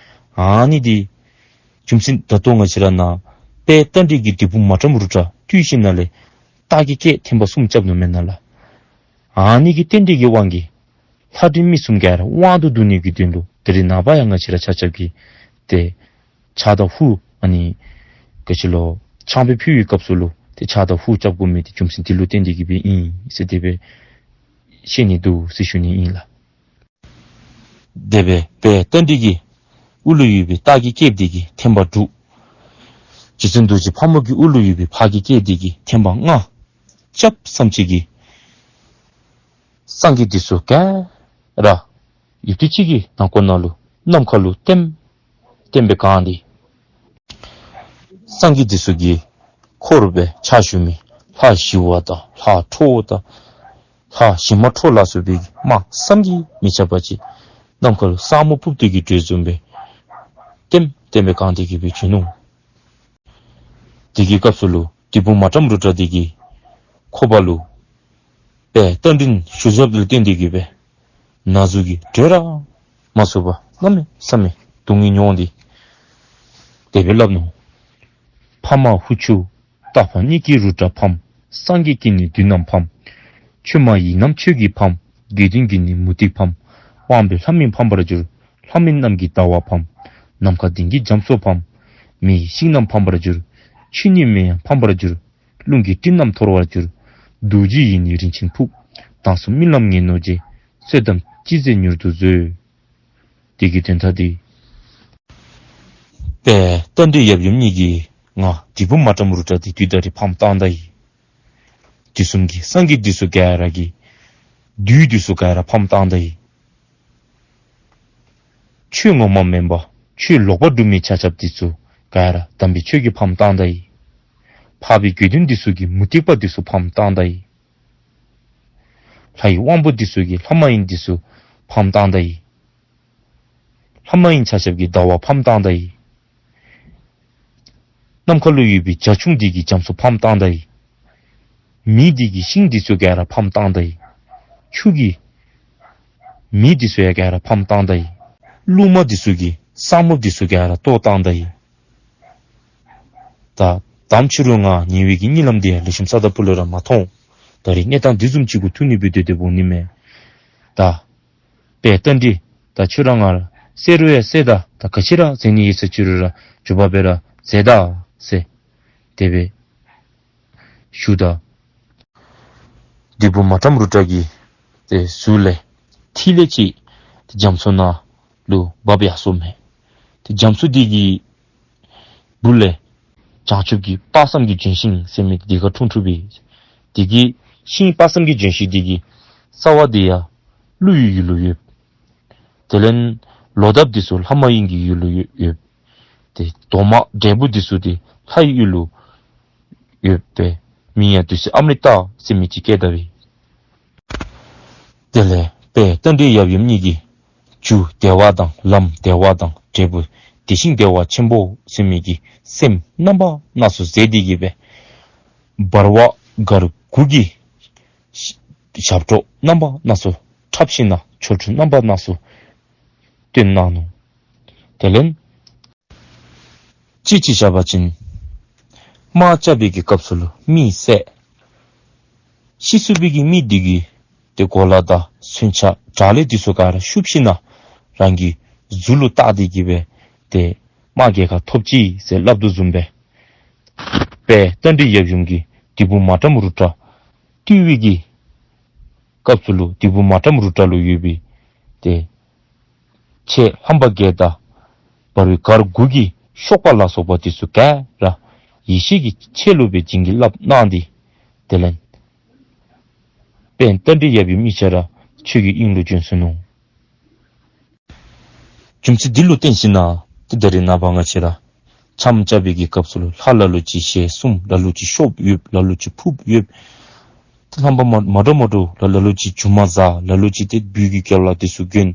ཨ་ནི་འདི་རྒྱུ་མཚན་ད་ལྟོ་ང་བཅས་ར་ནཱ་དཔལ་རྟ་མགྲིན་གྱིས་སྡེ་དཔོན་མ་ཏྲམ་རུ་ཏྲ་བཏུལ་ཞིནམ་ལས་རྟ་གི་སྐད་ཐེམ་པ་གསུམ་རྐྱབ་ནུག་མེན་ན་ལགས། ཨ་ནི་གི་རྟེན་འབྲེལ་གྱི་དབང་གིས་ལྷ་འདྲེ་མི་གསུམ་ག་ར་དབང་དུ་བསྡུ་ནི་གི་དོན་ལུ་ད་རིས་ནངས་པ་ཡང་ང་བཅས་ར་ཆ་ཁྱབ་ཀྱིས་ཏེ་ཕྱག་དང་ཧུ་ཨ་ནི་ག་ཅི་ལོ་ཆང་ཕུད་ཕུལ་བའི་སྐབས་སུ་ལུ་ཏེ་ཕྱག་དང་ཧུ་རྐྱབ་དགོ་མི་འདི་རྒྱུ་མཚན་འདི་ལུ་བརྟེན་ཏེ་གི་སྦེ་ཨིན་ཟེར་དེ་སྦེ་ཤེས་ནི་འདུག་ཟེར་ཞུ་ནི་ཨིན་ལགས། དེ་སྦེ་དཔལ་རྟ་མགྲིན་གྱི་དབུ་ལུ་ཡོད་པའི་རྟ་གི་སྐད་འདི་གིས་ཐེམ་པ་དྲུག། རྗེ་བཙུན་རྡོ་རྗེ་ཕག་མོ་གི་དབུ་ལུ་ཡོད་པའི་ཕག་གི་སྐད་འདི་གིས་ཐེམ་པ་ལྔ་རྐྱབ་ཙམ་ཅིག་གིས་སངས་རྒྱས་འདི་ཚུ་ག་ར་ཡུདཔ་ཐེངས་ཅིག་གི་ནང་འཁོད་ནང་ལུ་ནམ་མཁའ་ལུ་ལྟེམ་ལྟེམ་སྦེ་གང་སྟེ་སངས་རྒྱས་འདི་ཚུ་གི་འཁོར་སྦེ་ཕྱག་ཞུ་མི་ལྷ་ཞི་བ་དང་ལྷ་ཁྲོ་བོ་དང་ལྷ་ཞི་མ་ཁྲོ་ལ་སོགས་པའི་དམག་བསམ་གྱིས་མི་ཁྱབ་པ་ཅིག་ནམ་མཁའ་ལུ་ས་སྨུག་ཕུབ་སྟེ་གི་བྲོས་བཟུམ་སྦེ་ལྟེམ་ལྟེམ་སྦེ་གང་སྟེ་གི་སྦེ་བྱོན་ནུག། དེ་གི་སྐབས་སུ་ལུ་སྡེ་དཔོན་མ་ཏྲམ་རུ་ཏྲ་འདི་གི་ཁོག་པ་ལུ་དཔལ་རྟ་མགྲིན་བཞུགས་བཞུགསཔ་ལུ་བརྟེན་ཏེ་གི་སྦེ་ན་ཟུག་གིས་བྲོས་ར་མ་ཚུགས་པར་གནམ་མེད་ས་མེད་སྡུག་བསྔལ་མྱོང་སྟེ་དེ་སྦེ་སླབ་ནུག། ཕ་མ་ཧུ་ཆུ་རྟ་ཕག་གཉིས་ཀྱི་རུ་ཏྲ་ཕམ། སངས་རྒྱས་ཀྱི་ནི་བདུད་རྣམས་ཕམ། ཆོས་མ་ཡིན་རྣམས་ཆོས་ཀྱིས་ཕམ། དགེ་འདུན་གྱི་ནི་མུ་སྟེགས་ཕམ། དབང་པོས་ལྷ་མིན་ཕམ་པར་འགྱུར། ལྷ་མིན་རྣམས་ཀྱི་ཟླ་བ་ཕམ། ནམ་མཁའ་ལྡིང་གི་རྒྱ་མཚོ་ཕམ། མེ་ཡི་ཤིང་རྣམས་ཕམ་པར་འགྱུར། ཆུ་ནི་མེ་ཡང་ཕམ་པར་འགྱུར། རླུང་གི་སྤྲིན་རྣམས་འཐོར་བར་འགྱུར། རྡོ་རྗེ་ཡི་ནི་རིན་ཆེན་ཕུབ། དྭངས་སུ་རྨི་ལམ་ངན་ནོ་རྗེ། གསོད་དམ་ཅི་མཛད་མྱུར་དུ་བཟོད། དེ་གི་དོན་དག་འདི་དཔལ་རྟ་མགྲིན་ཡབ་ཡུམ་གཉིས་ཀྱིས་ང་དྲིལ་བུ་མ་བཀྲམ་རུ་དྲ་འདི་དུས་ད་རིས་ཕམ་བཏང་ད་ཡི། དུས་གསུམ་གྱི་སངས་རྒྱས་འདི་ཚུ་ག་ར་གི་བདུད་འདི་ཚུ་ག་ར་ཕམ་བཏང་ད་ཡི། ཆོས་ངོ་མ་མེན་པ་ཆོས་ལོག་པ་སྒྲུབ་མི་ཆ་ཁྱབ་འདི་ཚུ་ག་ར་དམ་པའི་ཆོས་ཀྱིས་ཕམ་བཏང་ད་ཡི། འཕགས་པའི་དགེ་འདུན་འདི་ཚུ་གིས་མུ་སྟེགས་པ་འདི་ཚུ་ཕམ་བཏང་ད་ཡི། ལྷ་ཡི་དབང་པོ་འདི་ཚུ་གིས་ལྷ་མ་ཡིན་འདི་ཚུ་ཕམ་བཏང་ད་ཡི། ལྷ་མ་ཡིན་ཆ་ཁྱབ་ཀྱིས་ཟླ་བ་ཕམ་བཏང་ད་ཡི། ནམ་མཁའ་ལུ་ཡོད་པའི་བྱ་ཁྱུང་འདི་གིས་རྒྱ་མཚོ་ཕམ་བཏང་ད་ཡི། མེ་འདི་གིས་ཤིང་འདི་ཚུ་ག་ར་ཕམ་བཏང་ད་ཡི། ཆུ་གིས་མེ་འདི་ཚུ་ཡང་ག་ར་ཕམ་བཏང་ད་ཡི། རླུང་མ་འདི་ཚུ་གིས་ས་སྨུག་འདི་ཚུ་ག་ར་གཏོར་བཏང་ད་ཡི། ད་དམ་ཕྱི་རུ་ང་ཉེ་བའི་གི་གཉིད་ལམ་འདི་ཡང་ལེགས་ཤོམ་ས་དང་ཕུ་ལུ་ར་མ་མཐོང་། ད་རིས་གནས་སྟངས་འདི་བཟུམ་ཅིག་གུ་ཐུག་ནི་སྦེ་སྡོད་སྡོདཔ་འོང་ནི་མས། ད་དཔལ་རྟ་མགྲིན་ད་ཁྱོད་ར་ང་ར་བསད་རུང་ཡང་བསད་ད། ད་ག་ཅི་ར་མཛད་ནི་ཡོད་ས་ཅི་རུང་ར་མགྱོགས་པ་སྦེ་ར་མཛད་ད་ཟེར་དེ་སྦེ་ཞུཝ་ད། དྲིལ་བུ་མ་བཀྲམ་རུ་དྲ་གི་ཏེ་གཟུགས་ལས་ཐིག་ལེ་ཅིག་ཏེ་རྒྱ་མཚོ་ནང་ལུ་བབས་ཡར་སོཔ་མས། ཏེ་རྒྱ་མཚོ་འདི་གི་སྦུག་ལས་བྱང་ཆུབ་ཀྱི་དཔག་བསམ་གྱི་ལྗོན་ཤིང་ཟེར་མི་འདི་ག་འཁྲུངས་འཁྲུངསམ་མས། དེ་གི་ཤིང་དཔག་བསམ་གྱི་ལྗོན་ཤིང་འདི་གི་རྩ་བ་འདི་ཡང་ཀླུ་ཡི་ཡུལ་ལུ་ཡོད། དེ་ལས་ལོ་འདབ་འདི་ཚུ་ལྷ་མ་ཡིན་གྱི་ཡུལ་ལུ་ཡོད། ཏེ་རྡོག་མ་འབྲས་བུ་འདི་ཚུ་འདི་ལྷ་ཡི་ཡུལ་ལུ་ཡོད་པའི་མིང་ཡང་དུས་ཚོད་ཨམ་རི་ཏ་ཟེར་མི་ཅིག་བསྐྱེད་ད་པས། དེ་ལས་དཔལ་རྟ་མགྲིན་ཡབ་ཡུམ་གཉིས་ཀྱིས་རྒྱུ་བདེ་བ་དང་ལམ་བདེ་བ་དང་འབྲས་བུ་དེ་བཞིན་བདེ་བ་ཆེན་པོ་ཟེར་མི་གི་སེམས་རྣམ་པ་སྣ་ཚོགས་མཛད་དེ་གི་སྦེ་འབར་བ་གར་དགུ་གི་ཞབས་བྲོ་རྣམ་པ་སྣ་ཚོགས་འཁྲབ་ཞིནམ་ལས་ཆོ་འཕྲུལ་རྣམ་པ་སྣ་ཚོགས་སྟོན་གནང་ནུག། དེ་ལས་ཅི་ཅི་བྱ་བ་ཅིན་དམག་རྐྱབ་པའི་གི་སྐབས་སུ་ལུ་མི་བསད། ཤི་སོང་བའི་གི་མི་འདི་གི་ཏེ་གོ་ལ་དང་མཚོན་ཆ་དྲག་ལས་འདི་ཚུ་ག་ར་བཤུབ་ཞིནམ་ལས་རང་གི་གཟུགས་ལུ་བཏགས་ཏེ་གི་སྦེ་ཏེ་དམག་རྒྱལ་ཁ་ཐོབ་ཅི་ཟེར་སླབ་དོ་བཟུམ་སྦེ་དཔལ་རྟ་མགྲིན་ཡབ་ཡུམ་གྱིས་དྲིལ་བུ་མ་བཀྲམ་རུ་དྲ་བཏུལ་བའི་གི་སྐབས་སུ་ལུ་དྲིལ་བུ་མ་བཀྲམ་རུ་དྲ་ལུ་ཡོད་པའི་ཏེ་ཆས་རྣམ་པ་བརྒྱད་དང་འབར་བའི་གར་དགུ་གི་གཤོག་པ་ལ་སོགས་པ་འདི་ཚུ་ག་ར་ཡེ་ཤེས་ཀྱི་ཆས་ལུ་སྦེ་བྱིན་གྱིས་བརླབས་གནང་སྟེ་དེ་ལས་དཔལ་རྟ་མགྲིན་ཡབ་ཡུམ་གཉིས་ཆ་ར་ཆོས་ཀྱི་དབྱིངས་ལུ་བྱོན་སོ་ནུག། རྒྱུ་མཚན་འདི་ལུ་བརྟེན་ཞིནམ་ལས་ཏེ་ད་རིས་ནངས་པ་ང་བཅས་ར་འཆམ་རྐྱབ་པའི་གི་སྐབས་སུ་ལུ་ལྷ་ལ་ལུ་ཅིག་ཞལ་གསུམ་ལ་ལུ་ཅིག་ཤོབ་ཡོདཔ་ལ་ལུ་ཅིག་ཕུརཔ་ཡོདཔ། ཏེ་རྣམ་པ་མ་མ་འདྲཝ་མ་འདྲཝ་ལ་ལ་ལུ་ཅིག་རྒྱུ་མ་ཟ་ལ་ལུ་ཅིག་ཏེ་སྦུལ་གྱི་རྒྱབ་ལ་འདི་ཚུ་གྱོན།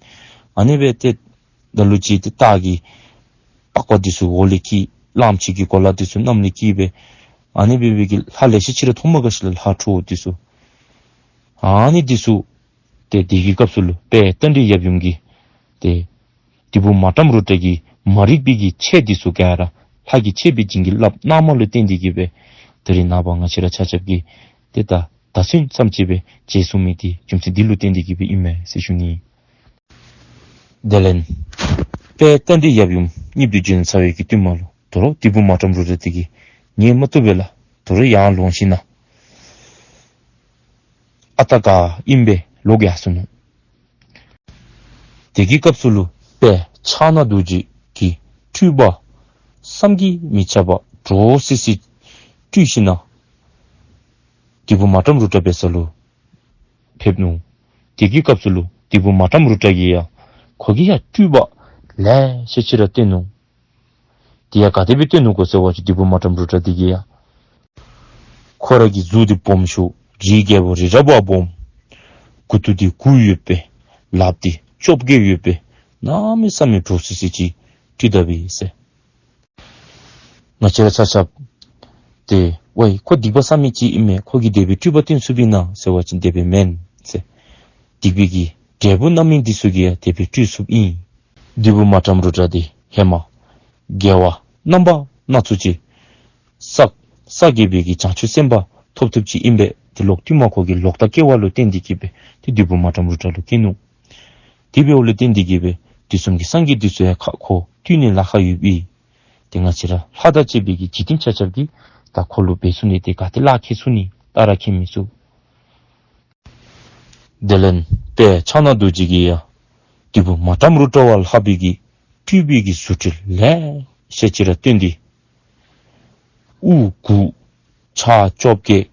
ཨ་ནི་སྦེ་ཏེ་ལ་ལུ་ཅིག་ཏེ་སྟག་གི་པགས་པ་འདི་ཚུ་འོག་ལས་འཁྱིད། གླངམོ་ཆེ་གི་གོ་ལ་འདི་ཚུ་གནམ་ལས་འཁྱིད་སྦེ་ཨ་ནི་སྦེ་སྦེ་གི་ལྷ་ལེ་ཤ་ཅིག་ར་མཐོང་མ་དགའ་ཞིནམ་ལས་ལྷ་ཁྲོ་བོ་འདི་ཚུ་ཨ་ནི་འདི་ཚུ་ཏེ་དེ་གི་སྐབས་སུ་ལུ་དཔལ་རྟ་མགྲིན་ཡབ་ཡུམ་གྱིས་ཏེ་དྲིལ་བུ་མ་བཀྲམ་རུ་དྲ་གི་མ་རིག་པའི་གི་ཆས་འདི་ཚུ་ག་ར་ལྷ་གི་ཆས་སྦེ་བྱིན་གྱིས་བརླབས་གནངམ་ལུ་བརྟེན་ཏེ་གི་སྦེ་ད་རིས་ནངས་པ་ང་བཅས་ར་ཆ་ཁྱབ་ཀྱིས་ཏེ་ད་ད་ཚུན་ཙམ་ཅིག་སྦེ་རྗེས་སུ་མི་འདི་རྒྱུ་མཚན་འདི་ལུ་བརྟེན་ཏེ་གི་སྦེ་ཨིན་མས་ཟེར་ཞུ་ནི། དེ་ལས་དཔལ་རྟ་མགྲིན་ཡབ་ཡུམ་གཉིསཔོ་འདི་བྱོན་ཚར་བའི་གི་བསྟུད་མ་ལུ་དོ་རུང་དྲིལ་བུ་མ་བཀྲམ་རུ་དྲ་འདི་གིས་ཉན་མ་བཏུབ་པས་ལགས། དོ་རུང་ཡར་ལོང་ཞིནམ་ལས་ཨ་རྟག་ག་ཨིནམ་སྦེ་ལོག་ཡར་སོ་ནུག། དེ་གི་སྐབས་སུ་ལུ་དཔལ་ཕྱག་ན་རྡོ་རྗེ་གི་སྤྲུལ་པ་བསམ་གྱིས་མི་ཁྱབ་པ་འདྲོག་སི་སི་སྤྲུལ་ཞིནམ་ལས་དྲིལ་བུ་མ་བཀྲམ་རུ་དྲ་འབད་ས་ལུ་ཕེབས་ནུག། དེ་གི་སྐབས་སུ་ལུ་དྲིལ་བུ་མ་བཀྲམ་རུ་དྲ་གིས་ཡང་ཁོ་གིས་ཡང་སྤྲུལ་པ་ལེ་ཤ་ཅིག་ར་སྟོན་ནུག། དེ་ཡང་ག་དེ་སྦེ་སྟོན་ནུག་གོ་ཟེར་བ་ཅིན་དྲིལ་བུ་མ་བཀྲམ་རུ་དྲ་འདི་གིས་ཡང་ཁོ་ར་གི་གཟུགས་འདི་སྦོམ་ཤོས་རིགས་བརྒྱད་པོ་རི་རབ་བ་སྦོམ། མགུ་ཏོ་འདི་དགུ་ཡོད་པའི་ལགཔ་འདི་བཅོ་བརྒྱད་ཡོད་པའི་གནམ་མེད་ས་མེད་འདྲོག་སི་སི་ཅིག་སྤྲུལ་ད་པས་ཟེར། ང་བཅས་ར་ཆ་ཁྱབ་ཏེ་ཝའི་ཁོ་སྡིག་པ་བསགས་མི་ཅིག་ཨིན་མས། ཁོ་གིས་དེ་སྦེ་སྤྲུལ་པ་སྟོན་ཚུགས་པས་ན་ཟེར་བ་ཅིན་དེ་སྦེ་མེན་ཟེར། སྡིག་པའི་གི་འབྲས་བུ་རྣམ་སྨིན་འདི་ཚུ་གིས་ཡང་དེ་སྦེ་སྤྲུལ་ཚུགསཔ་ཨིན། དྲིལ་བུ་མ་བཀྲམ་རུ་དྲ་འདི་ཧེ་མ་དགེ་བ་རྣམ་པ་སྣ་ཚོགས་ཅིག་བསགས་བསགས་དགེ་བའི་གི་བྱང་ཆུབ་སེམས་དཔའ་ཐོབ་ཐོབ་ཅིག་ཨིན་པས། ཏེ་ལོག་བསྟུད་མར་ཁོ་གིས་ལོག་ལྟ་སྐྱེ་བ་ལུ་བརྟེན་ཏེ་གི་སྦེ་ཏེ་དྲིལ་བུ་མ་བཀྲམ་རུ་དྲ་ལུ་སྐྱེས་ནུག། དེ་འབདཝ་ལུ་བརྟེན་ཏེ་གི་སྦེ་དུས་གསུམ་གྱི་སངས་རྒྱས་འདི་ཚུ་ཡང་ཁོ་བཏུལ་ནི་ལཱ་ཁག་ཡོདཔ་ཨིན། ཏེ་ང་བཅས་ར་ལྷ་དང་བཅས་པའི་གི་འཇིག་རྟེན་ཆ་ཁྱབ་ཀྱིས་ད་ཁོ་ལུ་འབད་ཚུགས་ནི་དེ་ག་ཏེ་ལཱ་ཁག་ཚུགས་ནི་ད་ར་མཁྱེན་མི་ཚུགས། དེ་ལས་དཔལ་ཕྱག་ན་རྡོ་རྗེ་གིས་ཡང་བདུད་པོ་མ་ཏྲམ་རུ་ཏྲ་བ་ལྷག་པའི་གི་སྤྲུལ་པའི་གི་རྫུ་འཕྲུལ་ལེ་ཤ་ཅིག་ར་སྟོན་ཏེ། དབུ་དགུ་ཕྱག་བཅོ་བརྒྱད་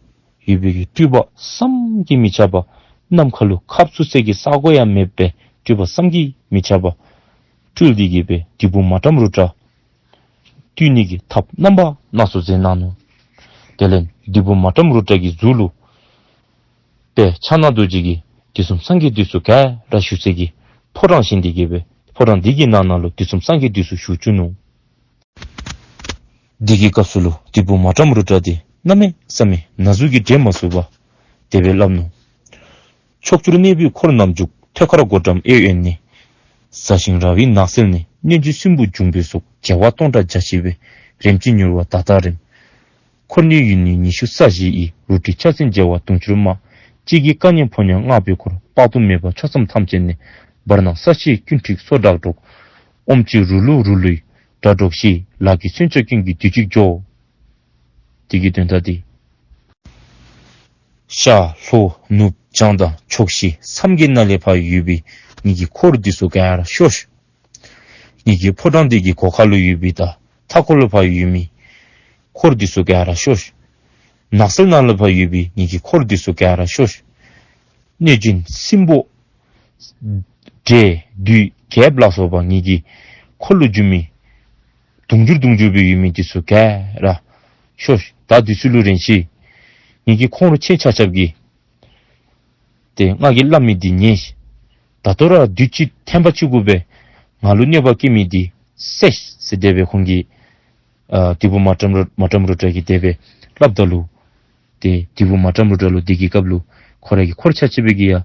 ཡོད་པའི་གི་སྤྲུལ་པ་བསམ་གྱིས་མི་ཁྱབ་པ། ནམ་མཁའ་ལུ་ཁབ་ཚུད་སའི་གི་ས་གོ་ཡང་མེད་པའི་སྤྲུལ་པ་བསམ་གྱིས་མི་ཁྱབ་པ་སྤྲུལ་ཏེ་གི་སྦེ་བདུད་པོ་མ་ཏྲམ་རུ་ཏྲ་བཏུལ་ནི་གི་ཐབས་རྣམ་པ་སྣ་ཚོགས་མཛད་གནང་ནུག། དེ་ལས་བདུད་པོ་མ་ཏྲམ་རུ་ཏྲ་གི་གཟུགས་ལུ་དཔལ་ཕྱག་ན་རྡོ་རྗེ་གིས་དུས་གསུམ་སངས་རྒྱས་འདི་ཚུ་ག་ར་བཞུགས་སའི་གི་ཕོ་བྲང་བཞེངས་ཏེ་གི་སྦེ་ཕོ་བྲང་འདི་གི་ནང་ན་ལུ་དུས་གསུམ་སངས་རྒྱས་འདི་ཚུ་བཞུགས་བཅུག་ནུག། འདི་གི་སྐབས་སུ་ལུ་བདུད་པོ་མ་ཏྲམ་རུ་ཏྲ་འདི་གནམ་མེད་ས་མེད་ན་ཟུག་གིས་འདྲེན་མ་ཚུགས་པར་དེ་སྦེ་སླབ་ནུག། ཕྱོགས་བཅུར་གནས་པའི་འཁོར་རྣམས་འཇུག། ཐོད་མཁར་སྒོ་འགྲམ་གཡས་གཡོན་ནས། ཟ་ཞིང་ར་བའི་ནགས་ཚལ་ནས། གནོད་སྦྱིན་སྲིན་པོ་འབྱུང་པོའི་ཚོགས། བྱེ་བ་སྟོང་ཕྲག་བརྒྱ་བྱེ་བས། རིམ་གྱིས་མྱུར་བ་ད་ལྟ་རིམ། འཁོར་ནི་ཡུན་ནི་ཉི་ཤུ་རྩ་བཞི་ཡི། རུ་དྲི་ཕྱག་མཚན་བྱེ་བ་དུང་ཕྱུར་མ། གཅིག་གིས་སྐལ་མཉམ་ཕོ་ཉ་ལྔ་པའི་འཁོར། དཔག་ཏུ་མེད་པ་ཕྱོགས་མཚམས་ཐམས་ཅད་ནས། བར་སྣང་ས་གཞིའི་ཀུན་འཁྲིགས་སོ་བྲག་འགྲོགས། ཨོམ་ཆུའི་རུ་ལུ་རུ་ལུའི་སྒྲ་སྒྲོགས་ཤིང་། ལག་གི་མཚོན་ཆ་ཀུན་གྱིས་བདུད་གཅིག་འཇོམས། དེ་གི་དོན་དག་འདི། ཤར་ལྷོ་ནུབ་བྱང་དང་ཕྱོགས་བཞི་མཚམས་བརྒྱད་ནང་ལས་ཕར་ཡོད་པའི་ངེ་གི་འཁོར་འདི་ཚུ་ག་ར་ཤོག། ངེ་གི་ཕོ་བྲང་འདི་གི་སྒོ་ཁ་ལུ་ཡོད་པའི་དང་མཐའ་འཁོར་ལུ་ཕར་ཡོད་མི་འཁོར་འདི་ཚུ་ག་ར་ཤོག། ནགས་ཚལ་ནང་ལུ་ཕར་ཡོད་པའི་ངེ་གི་འཁོར་འདི་ཚུ་ག་ར་ཤོག། གནོད་སྦྱིན་སྲིན་པོ་འདྲེ་བདུད་རྒྱལཔོ་ལ་སོགས་པ་ངེ་གི་འཁོར་ལུ་འཇུག་མི་དུང་ཕྱུར་དུང་ཕྱུར་སྦེ་ཡོད་མི་འདི་ཚུ་ག་ར་ཤོག། ད་འདི་ཚུ་ལུ་རན་ཅི། ངེ་གི་ཁོང་ཁྲོ་ཅན་ཆ་ཁྱབ་ཀྱིས་ཏེ་ང་གིས་སླབ་མི་འདི་ཉན་ཤིག། ད་ལྟོ་ར་བདུད་ཀྱི་ཐེམ་པ་གཅིག་གུ་སྦེ་ང་ལུ་གནོད་པ་བཀལ་མི་འདི་བསད་ཟེར་དེ་སྦེ་ཁོང་གིས་ཨ་བདུད་པོ་མ་ཏྲམ་རུ་མ་ཏྲམ་རུ་ཏྲ་གིས་དེ་སྦེ་སླབ་ད་ལུ་ཏེ་བདུད་པོ་མ་ཏྲམ་རུ་ཏྲ་ལུ་འདི་གི་སྐབས་ལུ་ཁོ་ར་གི་འཁོར་ཆ་ཁྱབ་ཀྱི་ཡང་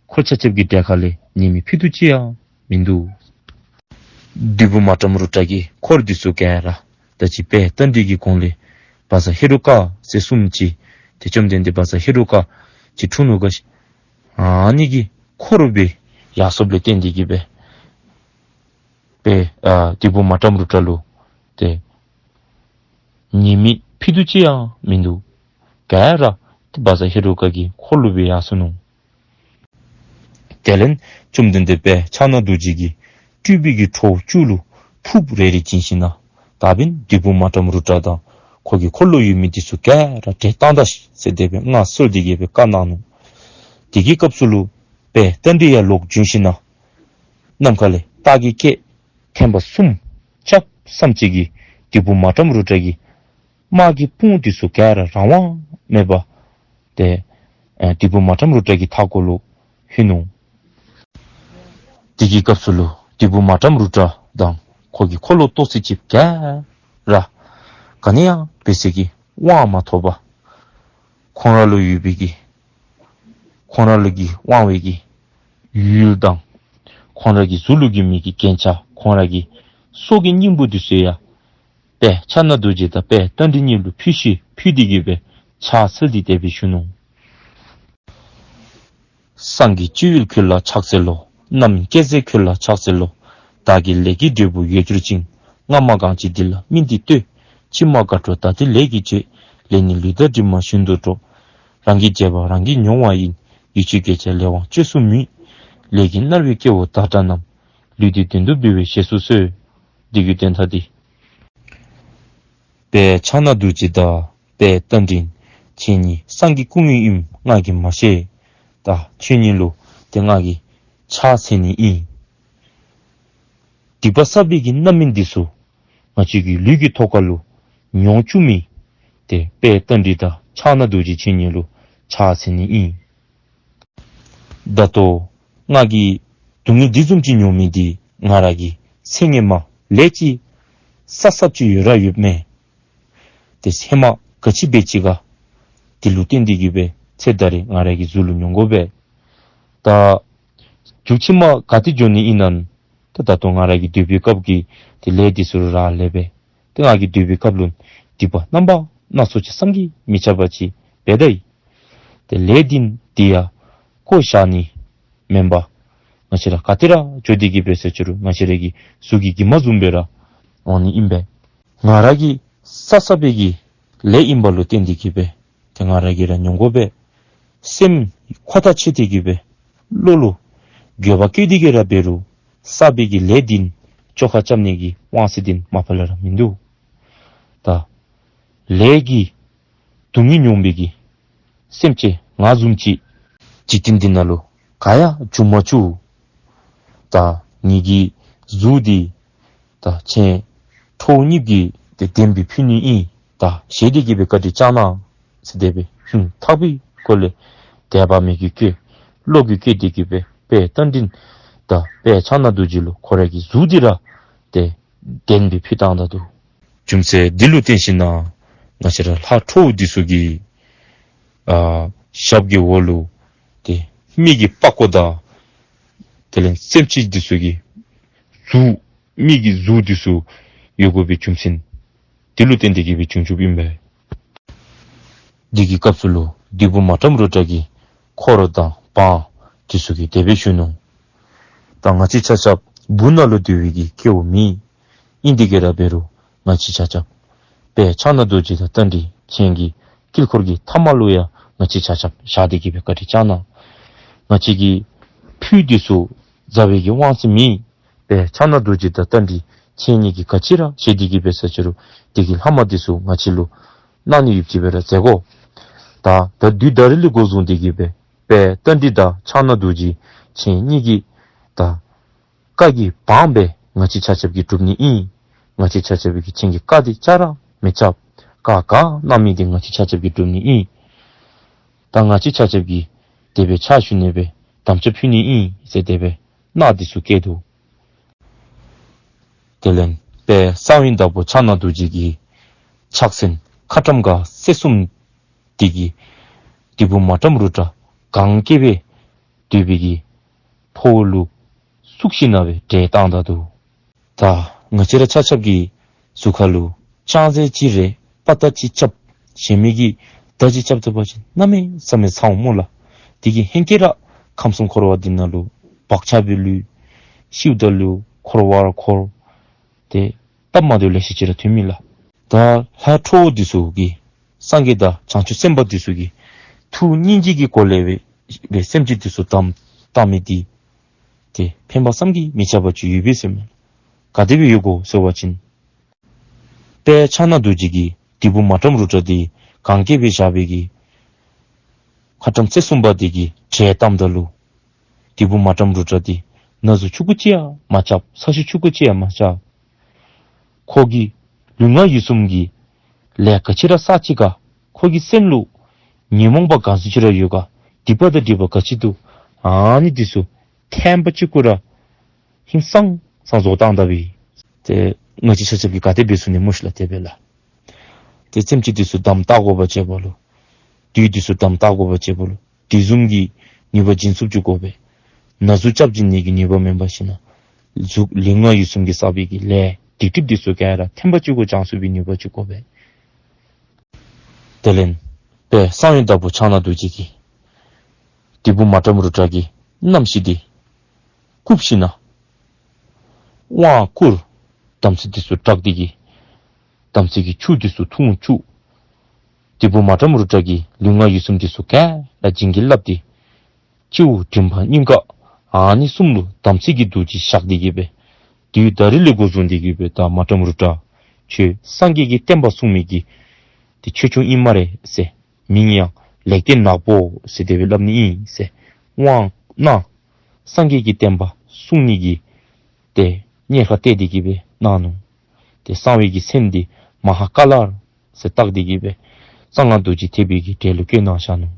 འཁོར་ཆ་ཁྱབ་ཀྱི་གྲལ་ཁ་ལས་ཉེས་མི་ཕུད་རྡོག་གཅིག་ཡང་མིན་འདུག། བདུད་པོ་མ་ཏྲམ་རུ་ཏྲ་གི་འཁོར་འདི་ཚུ་ག་ར་ད་ཅི་དཔལ་རྟ་མགྲིན་གྱི་གོང་ལས་བཛྲ་ཧེ་རུ་ཀ་ཟེར་གསུངས་ཅི། ཏེ་བཅོམ་ལྡན་འདས་བཛྲ་ཧེ་རུ་ཀ་ཅིག་འཁྲུངས་ནུག་ག་ཤིག། ཨ་ནི་གི་འཁོར་སྦེ་ཡར་སོངམ་ལས་བརྟེན་ཏེ་གི་སྦེ་དཔལ་ཨ་བདུད་པོ་མ་ཏྲམ་རུ་ཏྲ་ལུ་ཏེ་ཉེས་མི་ཕུད་རྡོག་གཅིག་ཡང་མིན་འདུག། ག་ར་བཛྲ་ཧེ་རུ་ཀ་གི་འཁོར་ལུ་སྦེ་ཡར་སོ་ནུག། དེ་ལས་བཅོམ་ལྡན་འདས་དཔལ་ཕྱག་ན་རྡོ་རྗེ་གིས་སྤྲུལ་པའི་གི་ཁྲོ་བཅུ་ལུ་ཕུརཔ་རེ་རེ་བྱིན་ཞིནམ་ལས་ད་འབདན་བདུད་པོ་མ་ཏྲམ་རུ་ཏྲ་དང་ཁོ་གི་འཁོར་ལུ་ཡོད་མི་འདི་ཚུ་ག་ར་བསྒྲལ་བཏང་ད་ཤིག་ཟེར་དེ་སྦེ་མངའ་གསོལ་ཏེ་གི་སྦེ་བཀའ་གནང་ནུག། དེ་གི་སྐབས་སུ་ལུ་དཔལ་རྟ་མགྲིན་ཡང་ལོག་བྱོན་ཞིནམ་ལས་ནམ་མཁའ་ལས་སྟག་གི་སྐད་ཐེམ་པ་གསུམ་རྐྱབ་ཙམ་ཅིག་གིས་བདུད་པོ་མ་ཏྲམ་རུ་ཏྲ་གི་དམག་གི་དཔུང་འདི་ཚུ་ག་ར་རང་དབང་མེད་པར་ཏེ་ཨེ་བདུད་པོ་མ་ཏྲམ་རུ་ཏྲ་གི་མཐའ་སྐོར་ལུ་ལྷོད་ནུག། དེ་གི་སྐབས་སུ་ལུ་བདུད་པོ་མ་ཏྲམ་རུ་ཏྲ་དང་ཁོ་གི་འཁོར་ལོ་ཏོག་ཙི་ཅིག་ག་ར་ག་ནི་ཡང་འབད་ས་གི་དབང་མ་ཐོབ་པར་ཁོང་ར་ལུ་ཡོད་པའི་གི་ཁོང་ར་ལུ་གི་དབང་བའི་གི་ཡུལ་དང་ཁོང་ར་གི་གཟུགས་ལུ་གི་མི་གི་རྒྱན་ཆ་ཁོང་ར་གི་སྲོག་གི་སྙིང་པོ་འདི་ཚུ་ཡང་དཔལ་ཕྱག་ན་རྡོ་རྗེ་དང་དཔལ་རྟ་མགྲིན་གཉིས་ལུ་ཕུལ་ཤིག་ཕུལ་ཏེ་གི་སྦེ་ཕྱག་འཚལ་ཏེ་དེ་སྦེ་ཞུ་ནུག། སངས་རྒྱས་སྤྱི་ཡུལ་ཁྱོད་ལ་ཕྱག་འཚལ་ལོ། རྣམ་སྨིན་སྐྱེད་མཛད་ཁྱོད་ལ་ཕྱག་འཚལ་ལོ། བདག་གི་ལས་ཀྱི་འབྲས་བུ་ཡོད་གྱུར་ཅིང་། སྔ་མ་གང་བྱས་འདི་ལ་སྨིན་འདི་ལྟོས། ཕྱི་མ་དགའ་སྤྲོ་ད་ལྟའི་ལས་ཀྱིས་བྱེད། ལས་ནི་ལུས་དང་གྲིབ་མ་བཞིན་དུ་འགྲོགས། རང་གི་བྱས་པ་རང་གིས་མྱོང་བ་ཡིན། ཡིད་ཆེས་གོད་ཆག་ལས་དབང་བཅོས་སུ་མེད། ལས་ཀྱིས་མནར་བའི་སྐྱེ་བོ་དག་འདྲ་རྣམས། ལུས་འདི་དོན་དུ་འབད་བའི་བཞེས་སུ་གསོལ། འདི་གི་དོན་དག་འདི། དཔལ་ཕྱག་ན་རྡོ་རྗེ་དང་དཔལ་རྟ་མགྲིན་ཁྱེད་གཉིས་སངས་རྒྱས་སྐུ་དངོས་ཨིནམ་ང་གིས་མ་ཤེས། ད་ཁྱེད་གཉིས་ལུ་ཏེ་ང་གིས་ཕྱག་འཚལ་ནི་ཨིན། སྡིག་པ་བསགས་པའི་གི་རྣམ་སྨིན་འདི་ཚུ་ང་བཅས་ཀྱི་ལུས་ཀྱི་ཐོག་ཁ་ལུ་མྱོང་བཅུག་མི་ཏེ་དཔལ་རྟ་མགྲིན་དང་ཕྱག་ན་རྡོ་རྗེ་ཁྱེད་གཉིས་ལུ་ཕྱག་འཚལ་ནི་ཨིན། ད་ལྟོ་ང་གིས་སྡུག་བསྔལ་འདི་བཟུམ་ཅིག་མྱོང་མི་འདི་ང་ར་གི་ཚེ་སྔོན་མ་ལས་ཅིག་བསགས་བསགསཔ་ཅིག་ཡོད་ར་ཡོདཔ་མས། ཏེ་ཧེ་མ་ག་ཅི་འབད་ཅི་ག་འདི་ལུ་བརྟེན་ཏེ་གི་སྦེ་ཚེ་ད་རེས་ང་ར་གི་གཟུགས་ལུ་མྱོང་དགོ་པས། ད་མཇུག་ཕྱི་མ་ག་ཏེ་འགྱོ་ནི་ཨིན་ན། ད་ད་ལྟོ་ང་ར་གི་སྡོད་པའི་སྐབས་ཀྱི་ཏེ་ལས་འདི་ཚུ་ར་ལས་པས། ཏེ་ང་གི་སྡོད་པའི་སྐབས་ལུ་སྡིག་པ་རྣམ་པ་སྣ་ཚོགས་ཅིག་བསམ་གྱིས་མི་ཁྱབ་པ་ཅིག་འབད་ད་ཡི། ཏེ་ལས་འདི་འདི་ཡང་བཀོ་བཞག་ནི་མེན་པར་ང་བཅས་ར་ག་ཏེ་ར་འགྱོ་སྟེ་གི་འབད་ཟེར་ཅི་རུང་ང་བཅས་ར་གི་གཟུགས་ཀྱི་གྱིབ་མ་བཟུམ་སྦེ་ར་འོང་ནི་ཨིན་པས། ང་ར་གིས་བསགས་བསགས་པའི་གི་ལས་ཨིན་པ་ལུ་བརྟེན་ཏེ་གི་སྦེ་ཏེ་ང་ར་གིས་ར་མྱོང་དགོ་པས། སེམས་ཁོ་ཐག་ཆོད་དེ་གི་སྦེ་ བློ་ལུ་འགྱོད་པ་སྐྱེས་ཏེ་གི་ར་འབད་རུང་བསགས་པའི་གི་ལས་འདི་བཅོ་ཁ་རྐྱབ་ནི་གི་དབང་ཚད་འདི་མ་པ་ལས་ར་མིན་འདུག། ད་ལས་ཀྱི་སྡུག་བསྔལ་མྱོང་བའི་གི་སེམས་ཅན་ང་བཟུམ་ཅིག་འཇིག་རྟེན་འདི་ནང་ལུ་ག་ཡང་བྱུང་མ་བཅུག། ད་ངེ་གི་གཟུགས་འདི་ད་ཁྱེད་ཁྲོ་བོ་གཉིས་ཀྱིས་ཏེ་གདན་འདི་ཕུལ་ནི་ཨིན། ད་བཞེས་ཏེ་གི་སྦེ་བཀའ་དྲིན་བསྐྱང་གནང་ཟེར་དེ་སྦེ་ཧིང་ཐག་པའི་སྒོ་ལས་དད་པ་མོས་གུས་བསྐྱེད་བློ་གུས་བསྐྱེད་དེ་གི་སྦེ་དཔལ་རྟ་མགྲིན་དང་དཔལ་ཕྱག་ན་རྡོ་རྗེ་ལུ་ཁོ་རའི་གི་གཟུགས་འདི་ར་ཏེ་གདན་འདི་ཕུལ་བཏང་ད་འདུག། རྒྱུ་མཚན་འདི་ལུ་བརྟེན་ཞིན་ན་ང་བཅས་ར་ལྷ་ཁྲོ་བོ་འདི་ཚུ་གི་ཨ་ཞབས་ཀྱི་འོག་ལུ་ཏེ་མི་གི་པགས་ཀོ་དང་དེ་ལས་སེམས་ཅན་འདི་ཚུ་གི་གཟུགས་མི་གི་གཟུགས་འདི་ཚུ་ཡོད་དགོ་པའི་རྒྱུ་མཚན་འདི་ལུ་བརྟེན་ཏེ་གི་སྦེ་བྱུང་བྱུངམ་ཨིན་པས། འདི་གི་སྐབས་སུ་ལུ་བདུད་པོ་མ་ཏྲམ་རུ་ཏྲ་གི་འཁོར་དང་འབངས་འདི་ཚུ་གིས་དེ་སྦེ་ཞུ་ནུག། ད་ང་བཅས་ཆ་ཁྱབ་སྦུག་ན་ལུ་སྡོད་པའི་གི་སྐྱེ་བོ་མེན། ཨིན་ཏེ་གི་ར་འབད་རུང་ང་བཅས་ཆ་ཁྱབ་དཔལ་ཕྱག་ན་རྡོ་རྗེ་དང་རྟ་མགྲིན་ཁྱེད་ཀྱི་དཀྱིལ་འཁོར་གྱི་མཐའ་མ་ལུ་ཡང་ང་བཅས་ཆ་ཁྱབ་བཞག་སྟེ་གི་སྦེ་བཀའ་དྲིན་བསྐྱང་གནང་། ང་བཅས་ཀྱི་ཕུད་འདི་ཚུ་བཟའ་བའི་གི་དབང་ཚད་མེད། དཔལ་ཕྱག་ན་རྡོ་རྗེ་དང་རྟ་མགྲིན་ཁྱེད་གཉིས་ཀྱིས་ག་ཅི་ར་བཞེས་ཏེ་གི་སྦེ་ཟ་ཅི་རུང་དེ་གི་ལྷག་མ་འདི་ཚུ་ང་བཅས་ལུ་གནང་ནི་ཡོདཔ་ཅིག་སྦེ་ར་མཛད་དགོ། ད་ད་དུས་ད་རིས་ལས་འགོ་བཟུང་སྟེ་གི་སྦེ་དཔལ་རྟ་མགྲིན་དང་ཕྱག་ན་རྡོ་རྗེ་ཁྱེད་གཉིས་ཀྱི་ད་བཀའ་གི་འབངས་སྦེ་ང་བཅས་ཆ་ཁྱབ་ཀྱིས་སྒྲུབ་ནི་ཨིན། ང་བཅས་ཆ་ཁྱབ་ཀྱིས་ཁྱེད་ཀྱི་བཀའ་འདི་བཅག་ར་མི་རྐྱབ། བཀའ་ག་གནང་མི་འདི་ང་བཅས་ཆ་ཁྱབ་ཀྱིས་སྒྲུབ་ནི་ཨིན། ད་ང་བཅས་ཆ་ཁྱབ་ཀྱིས་དེ་སྦེ་ཕྱག་ཞུ་ནི་སྦེ་དམ་བཅའ་ཕུལ་ནི་ཨིན་ཟེར་དེ་སྦེ་མནའ་འདི་ཚུ་བསྐྱལ་འདུག། དེ་ལས་དཔལ་གསང་བའི་བདག་པོ་ཕྱག་ན་རྡོ་རྗེ་གི་ཕྱག་སེན་ཁ་ཊྭཱཾ་ག་རྩེ་གསུམ་འདི་གིས་བདུད་པོ་མ་ཏྲམ་རུ་ཏྲ་གན་རྐྱལ་སྦེ་སྡོད་པའི་གི་ཕོཝ་ལུ་བཙུགས་ཞིན་ན་སྦེ་བསྒྲལ་བཏང་ད་འདུག། ད་ང་བཅས་ར་ཆ་ཁྱབ་ཀྱི་གཟུགས་ཁ་ལུ་ཅང་ཟད་ཅིག་རེག་པ་ཏ་ཅིག་རྐྱབ་ཞེན་མི་གི་ད་ཅིག་རྐྱབ་ད་པ་ཅིན་གནམ་མེད་ས་མེད་ཚ་འོང་སྨོ་ལགས། དེ་གི་ཧེང་སྐལ་ར་ཁམས་གསུམ་འཁོར་བ་འདི་ནང་ལུ་བག་ཆགས་སྦེ་ལུས། ཤིཝ་ད་ལུ་འཁོར་བར་འཁོར། ཏེ་སྟབས་མ་བདེཝ་ལེ་ཤ་ཅིག་ར་ཐོན་མས་ལགས། ད་ལྷ་ཁྲོ་བོ་འདི་ཚུ་གིས་སངས་རྒྱས་དང་བྱང་ཆུབ་སེམས་དཔའ་འདི་ཚུ་གིས་ཐུགས་སྙིང་རྗེ་གི་སྒོ་ལས་སྦེ་སེམས་ཅན་འདི་ཚུ་དམ་བཏང་མི་འདི་ཏེ་ཕན་པ་བསམ་གྱིས་མི་ཁྱབ་པ་ཅིག་ཡོད་པས་ཟེར་མས། ག་དེ་སྦེ་ཡོད་གོ་ཟེར་བ་ཅིན་དཔལ་ཕྱག་ན་རྡོ་རྗེ་གིས་བདུད་པོ་མ་ཏྲམ་རུ་ཏྲ་འདི་གན་རྐྱལ་སྦེ་བཞག་པའི་གི་ཁ་ཊྭཱཾ་རྩེ་གསུམ་པ་འདི་གིས་བསྒྲལ་བཏངམ་ད་ལུ་བདུད་པོ་མ་ཏྲམ་རུ་ཏྲ་འདི་ན་ཟུག་ཆུང་ཀུ་ཅིག་ཡང་མ་རྐྱབ། ཚ་ཤུགས་ཆུང་ཀུ་ཅིག་ཡང་མ་རྐྱབ། ཁོ་གིས་ལུས་ངག་ཡིད་གསུམ་གྱི་ལས་ག་ཅི་ར་བསགས་ཅི་ག། ཁོ་གི་སེམས་ལུ་ཉོན་མོངས་པ་ག་ཟུག་ཅིག་ར་ཡོད་ག། སྡིག་པ་དང་སྒྲིབ་པ་ག་ཅི་འདུག། ཨ་ནི་འདི་ཚུ་ཐེངས་པ་གཅིག་གུ་ར་ཧིང་སངས་སངས་རྫོགས་བཏང་ད་པས། ཏེ་ང་བཅས་ཆ་ཁྱབ་ཀྱིས་ག་དེ་སྦེ་ཚུགས་ནི་སྨོ་ཤིག་ལགས། དེ་སྦེ་ལགས། ཏེ་སེམས་ཅན་འདི་ཚུ་དམ་བཏགས་དགོ་པ་བྱེད་པ་ལུ། བདུད་འདི་ཚུ་དམ་བཏགས་དགོ་པ་བྱེད་པ་ལུ། དེ་བཟུམ་གྱི་ནུས་པ་སྦྱིན་ཚུགསཔ་ཅིག་དགོ་པས། ན་ཟུག་རྐྱབ་བྱིན་ནི་གི་ནུས་པ་མེན་པར་ཞིན་ན་གཟུགས་ལུས་ངག་ཡིད་གསུམ་གྱིས་བསགས་པའི་གི་ལས་སྡིག་སྒྲིབ་འདི་ཚུ་ག་ར་ཐེངས་པ་གཅིག་གུ་སྦྱང་ཚུགས་པའི་ནུས་པ་ཅིག་དགོ་པས། དེ་ལས་དཔལ་གསང་བའི་བདག་པོ་ཕྱག་ན་རྡོ་རྗེ་གིས་བདུད་པོ་མ་ཏྲམ་རུ་ཏྲ་གི་རྣམ་ཤེས་འདི་བཀུག་ཞིན་ན་དབང་བསྐུར། དམ་ཚིག་འདི་ཚུ་དྲག་སྟེ་གི་དམ་ཚིག་གི་ཆུ་འདི་ཚུ་འཐུང་བཅུག། བདུད་པོ་མ་ཏྲམ་རུ་ཏྲ་གི་ལུས་ངག་ཡིད་གསུམ་འདི་ཚུ་ག་ར་བྱིན་གྱིས་བརླབས་ཏེ་སྤྱི་བོ་མགྲིན་པ་སྙིང་ག་ཨ་ནི་གསུམ་ལུ་དམ་ཚིག་གི་རྡོ་རྗེ་བཞག་སྟེ་གི་སྦེ་དུས་ད་རིས་ལས་འགོ་བཟུང་སྟེ་གི་སྦེ་ད་མ་ཏྲམ་རུ་ཏྲ་ཁྱོད་སངས་རྒྱས་ཀྱི་བསྟན་པ་སྲུང་མི་གི་ཏེ་ཆོས་སྐྱོང་ཨིན་སྨ་རེ་ཟེར། མིང་ཡང་ལེགས་ལྡན་ནག་པོ་ཟེར་དེ་སྦེ་སླབ་ནི་ཨིན་ཟེར་དབང་གནང་། སངས་རྒྱས་ཀྱི་བསྟན་པ་སྲུང་ནི་གི་ཏེ་གཉེར་ཁ་གཏད་དེ་གི་སྦེ་གནང་ནུག། ཏེ་གསང་བའི་གི་མཚན་འདི་མ་ཧཱ་ཀཱ་ལ་ཟེར་བཏགས་ཏེ་གི་སྦེ་གཙང་ལ་རྡོ་རྗེ་ཐེག་པའི་གི་གྲལ་ལུ་བཀོད་གནང་བཞག་ནུག།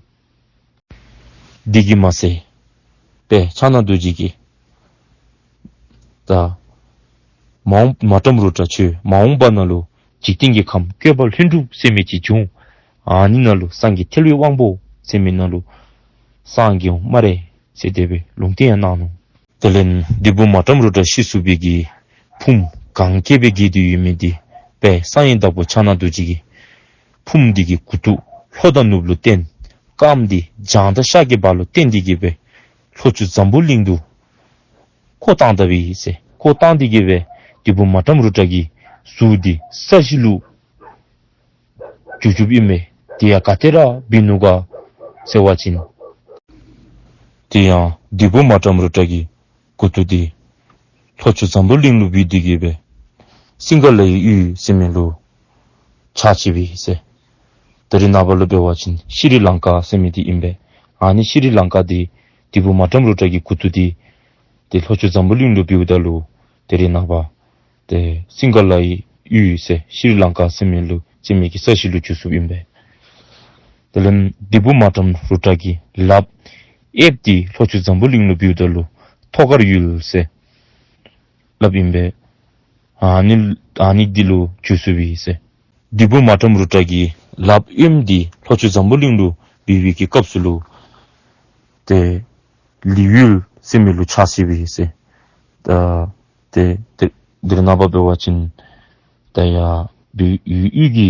འདི་གིས་མ་ཚད་དཔལ་ཕྱག་ན་རྡོ་རྗེ་གིས་ད་མ་འོངས་མ་ཏྲམ་རུ་ཏྲ་ཁྱོད་མ་འོངས་པ་ནང་ལུ་འཇིག་རྟེན་གྱི་ཁམས་བཀོད་པ་ལྷུན་གྲུབ་ཟེར་མི་ཅིག་འབྱུང་། ཨ་ནི་ནང་ལུ་སངས་རྒྱས་ཐལ་བའི་དབང་པོ་ཟེར་མི་ནང་ལུ་སངས་རྒྱས་འོང་སྨ་རེ་ཟེར་དེ་སྦེ་ལུང་བསྟན་ཡང་གནང་ནུག། དེ་ལས་བདུད་པོ་མ་ཏྲམ་རུ་ཏྲ་ཤི་སོང་བའི་གི་ཕུངམ་གན་རྐྱལ་སྦེ་བརྒྱལ་ཏེ་ཡོད་མི་འདི་དཔལ་གསང་བའི་བདག་པོ་ཕྱག་ན་རྡོ་རྗེ་གིས་ཕུངམ་འདི་གི་མགུ་ཏོ་ལྷོ་དང་ནུབ་ལུ་བསྟན། རྐངམ་འདི་བྱང་དང་ཤར་གྱི་བར་ལུ་བསྟན་ཏེ་གི་སྦེ་ལྷོ་ཕྱོགས་འཛམ་བུ་གླིང་དུ་བཀོ་བཏང་ད་པས་ཟེར། བཀོ་བཏང་སྟེ་གི་སྦེ་བདུད་པོ་མ་ཏྲམ་རུ་ཏྲ་གི་གཟུགས་འདི་ས་གཞི་ལུ་འགྱུར་འགྱུརཝ་ཨིན་མས། དེ་ཡང་ག་ཏེ་ར་འབད་ནུག་ག་ཟེར་བ་ཅིན་ དེ་ཡང་བདུད་པོ་མ་ཏྲམ་རུ་ཏྲ་གི་མགུ་ཏོ་འདི་ལྷོ་ཕྱོགས་འཛམ་བུ་གླིང་ལུ་བུད་དེ་གི་སྦེ་སིང་ག་ལའི་ཡུལ་ཟེར་མི་ལུ་ཆགས་ཅི་སྦེ་ཟེར། ད་རེས་ནངས་པ་ལུ་འབད་བ་ཅིན་ཤྲི་ལང་ཀ་ཟེར་མི་འདི་ཨིན་པས། ཨ་ནི་ཤྲི་ལང་ཀ་འདི་བདུད་པོ་མ་ཏྲམ་རུ་ཏྲ་གི་མགུ་ཏོ་འདི་ཏེ་ལྷོ་ཕྱོགས་འཛམ་བུ་གླིང་ལུ་བུདཔ་ད་ལུ་ད་རེས་ནངས་པ་ཏེ་སིང་ག་ལའི་ཡུལ་ཟེར་ཤྲི་ལང་ཀ་ཟེར་མི་ལུ་ཟེར་མི་གི་ས་གཞི་ལུ་གྱུར་སོཔ་ཨིན་པས། དེ་ལས་བདུད་པོ་མ་ཏྲམ་རུ་ཏྲ་གི་ལགཔ་གཡསཔ་འདི་ལྷོ་ཕྱོགས་འཛམ་བུ་གླིང་ལུ་བུདཔ་ད་ལུ་ཐོག་དཀར་ཡུལ་ཟེར་སླབ་ཨིན་པས། ཨ་ནི་ཨ་ནི་འདི་ལུ་གྱུར་སོཔ་ཨིན་ཟེར། བདུད་པོ་མ་ཏྲམ་རུ་ཏྲ་གི་ལགཔ་གཡོནམ་འདི་ལྷོ་ཕྱོགས་འཛམ་བུ་གླིང་ལུ་བུད་པའི་གི་སྐབས་སུ་ལུ་ཏེ་ལི་ཡུལ་ཟེར་མི་ལུ་ཆགས་ཅི་སྦེ་ཟེར། ད་ཏེ་ཏེ་ད་རེས་ནངས་པ་འབད་བ་ཅིན་ད་ཡར་བོད་ཡུལ་དབུས་ཀྱི་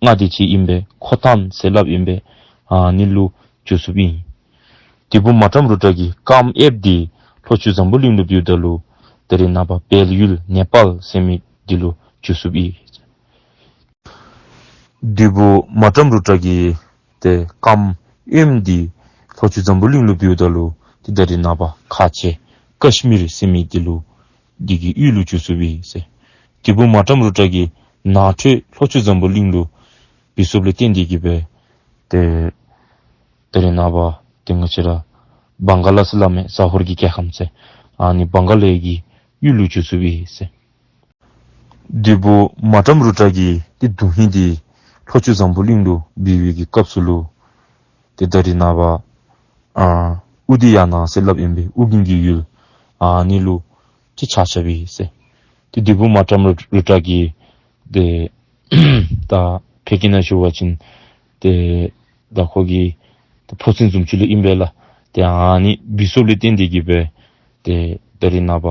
མངའ་སྡེ་ཅིག་ཨིན་པས། ཁོ་ཐང་ཟེར་སླབ་ཨིན་པས། ཨ་ནི་ལུ་གྱུར་སོཔ་ཨིན། བདུད་པོ་མ་ཏྲམ་རུ་ཏྲ་གི་རྐངམ་གཡསཔ་འདི་ལྷོ་ཕྱོགས་འཛམ་བུ་གླིང་ལུ་བུདཔ་ད་ལུ་ད་རེས་ནངས་པ་བལ་ཡུལ་ནེ་པཱལ་ཟེར་མི་འདི་ལུ་གྱུར་སོཔ་ཨིན། བདུད་པོ་མ་ཏྲམ་རུ་ཏྲ་གི་ཏེ་རྐངམ་གཡོནམ་འདི་ལྷོ་ཕྱོགས་འཛམ་བུ་གླིང་ལུ་བུདཔ་ད་ལུ་ཏེ་ད་རེས་ནངས་པ་ཁ་ཆེ་ཀཤ་མིར་ཟེར་མི་འདི་ལུ་འདི་གི་ཡུལ་ལུ་གྱུར་སོཔ་ཨིན་ཟེར། བདུད་པོ་མ་ཏྲམ་རུ་ཏྲ་གི་ནང་ཁྲོལ་ལྷོ་ཕྱོགས་འཛམ་བུ་གླིང་ལུ་བུད་སོཔ་ལས་བརྟེན་ཏེ་གི་སྦེ་ཏེ་ད་རེས་ནངས་པ་ཏེ་ང་བཅས་ར་བང་ག་ལ་ཟེར་སླབ་མས། ཟ་ཧོར་གྱི་རྒྱལ་ཁམས་ཟེར། ཨ་ནི་བང་ག་ལའི་གི་ཡུལ་ལུ་གྱུར་སོཔ་ཨིན་ཟེར། བདུད་པོ་མ་ཏྲམ་རུ་ཏྲ་གི་ཏེ་དོན་ཧིང་འདི་ལྷོ་ཕྱོགས་འཛམ་བུ་གླིང་ལུ་བུད་པའི་གི་སྐབས་སུ་ལུ་ཏེ་ད་རེས་ནངས་པ་ཨ་ཨུ་དི་ཡ་ན་ཟེར་སླབ་ཨིན་པས། ཨོ་རྒྱན་གྱི་ཡུལ་ཨ་ནི་ལུ་ཏེ་ཆགས་ཆགསཔ་ཨིན་ཟེར། ཏེ་བདུད་པོ་མ་ཏྲམ་རུ་ཏྲ་གི་ཏེ་ད་ཕལ་སྐད་ནང་ཞུ་བ་ཅིན་ཏེ་ད་ཁོ་གི་ད་ཕོ་མཚན་བཟུམ་ཅིག་ལུ་ཨིན་པས་ལགས། ཏེ་ཨ་ནི་བུད་སོཔ་ལས་བརྟེན་ཏེ་གི་སྦེ་ཏེ་ད་རེས་ནངས་པ་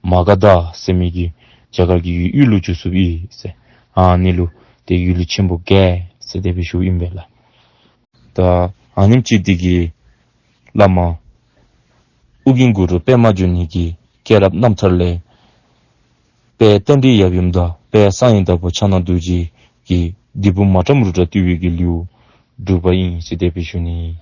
མ་ག་དྷ་ཟེར་མི་གི་རྒྱ་གར་གྱི་ཡུལ་ཡུལ་ལུ་གྱུར་སོཔ་ཨིན་ཟེར། ཨ་ནི་ལུ་ཏེ་ཡུལ་ཆེན་པོ་གྷ་ཟེར་དེ་སྦེ་ཞུཝ་ཨིན་པས་ལགས། ད་ཨ་ནེམ་ཅིག་འདི་གིས་བླ་མ་ཨོ་རྒྱན་གུ་རུ་པདྨ་འབྱུང་གནས་ཀྱི་སྐྱེས་རབས་རྣམ་ཐར་ལས་དཔལ་རྟ་མགྲིན་ཡབ་ཡུམ་དང་དཔལ་གསང་བའི་བདག་པོ་ཕྱག་ན་རྡོ་རྗེ་གིས་བདུད་པོ་མ་ཏྲམ་རུ་ཏྲ་བཏུལ་བའི་གི་ལེའུ་གྲུབ་པ་ཨིན་ཟེར་དེ་སྦེ་ཞུ་ནི།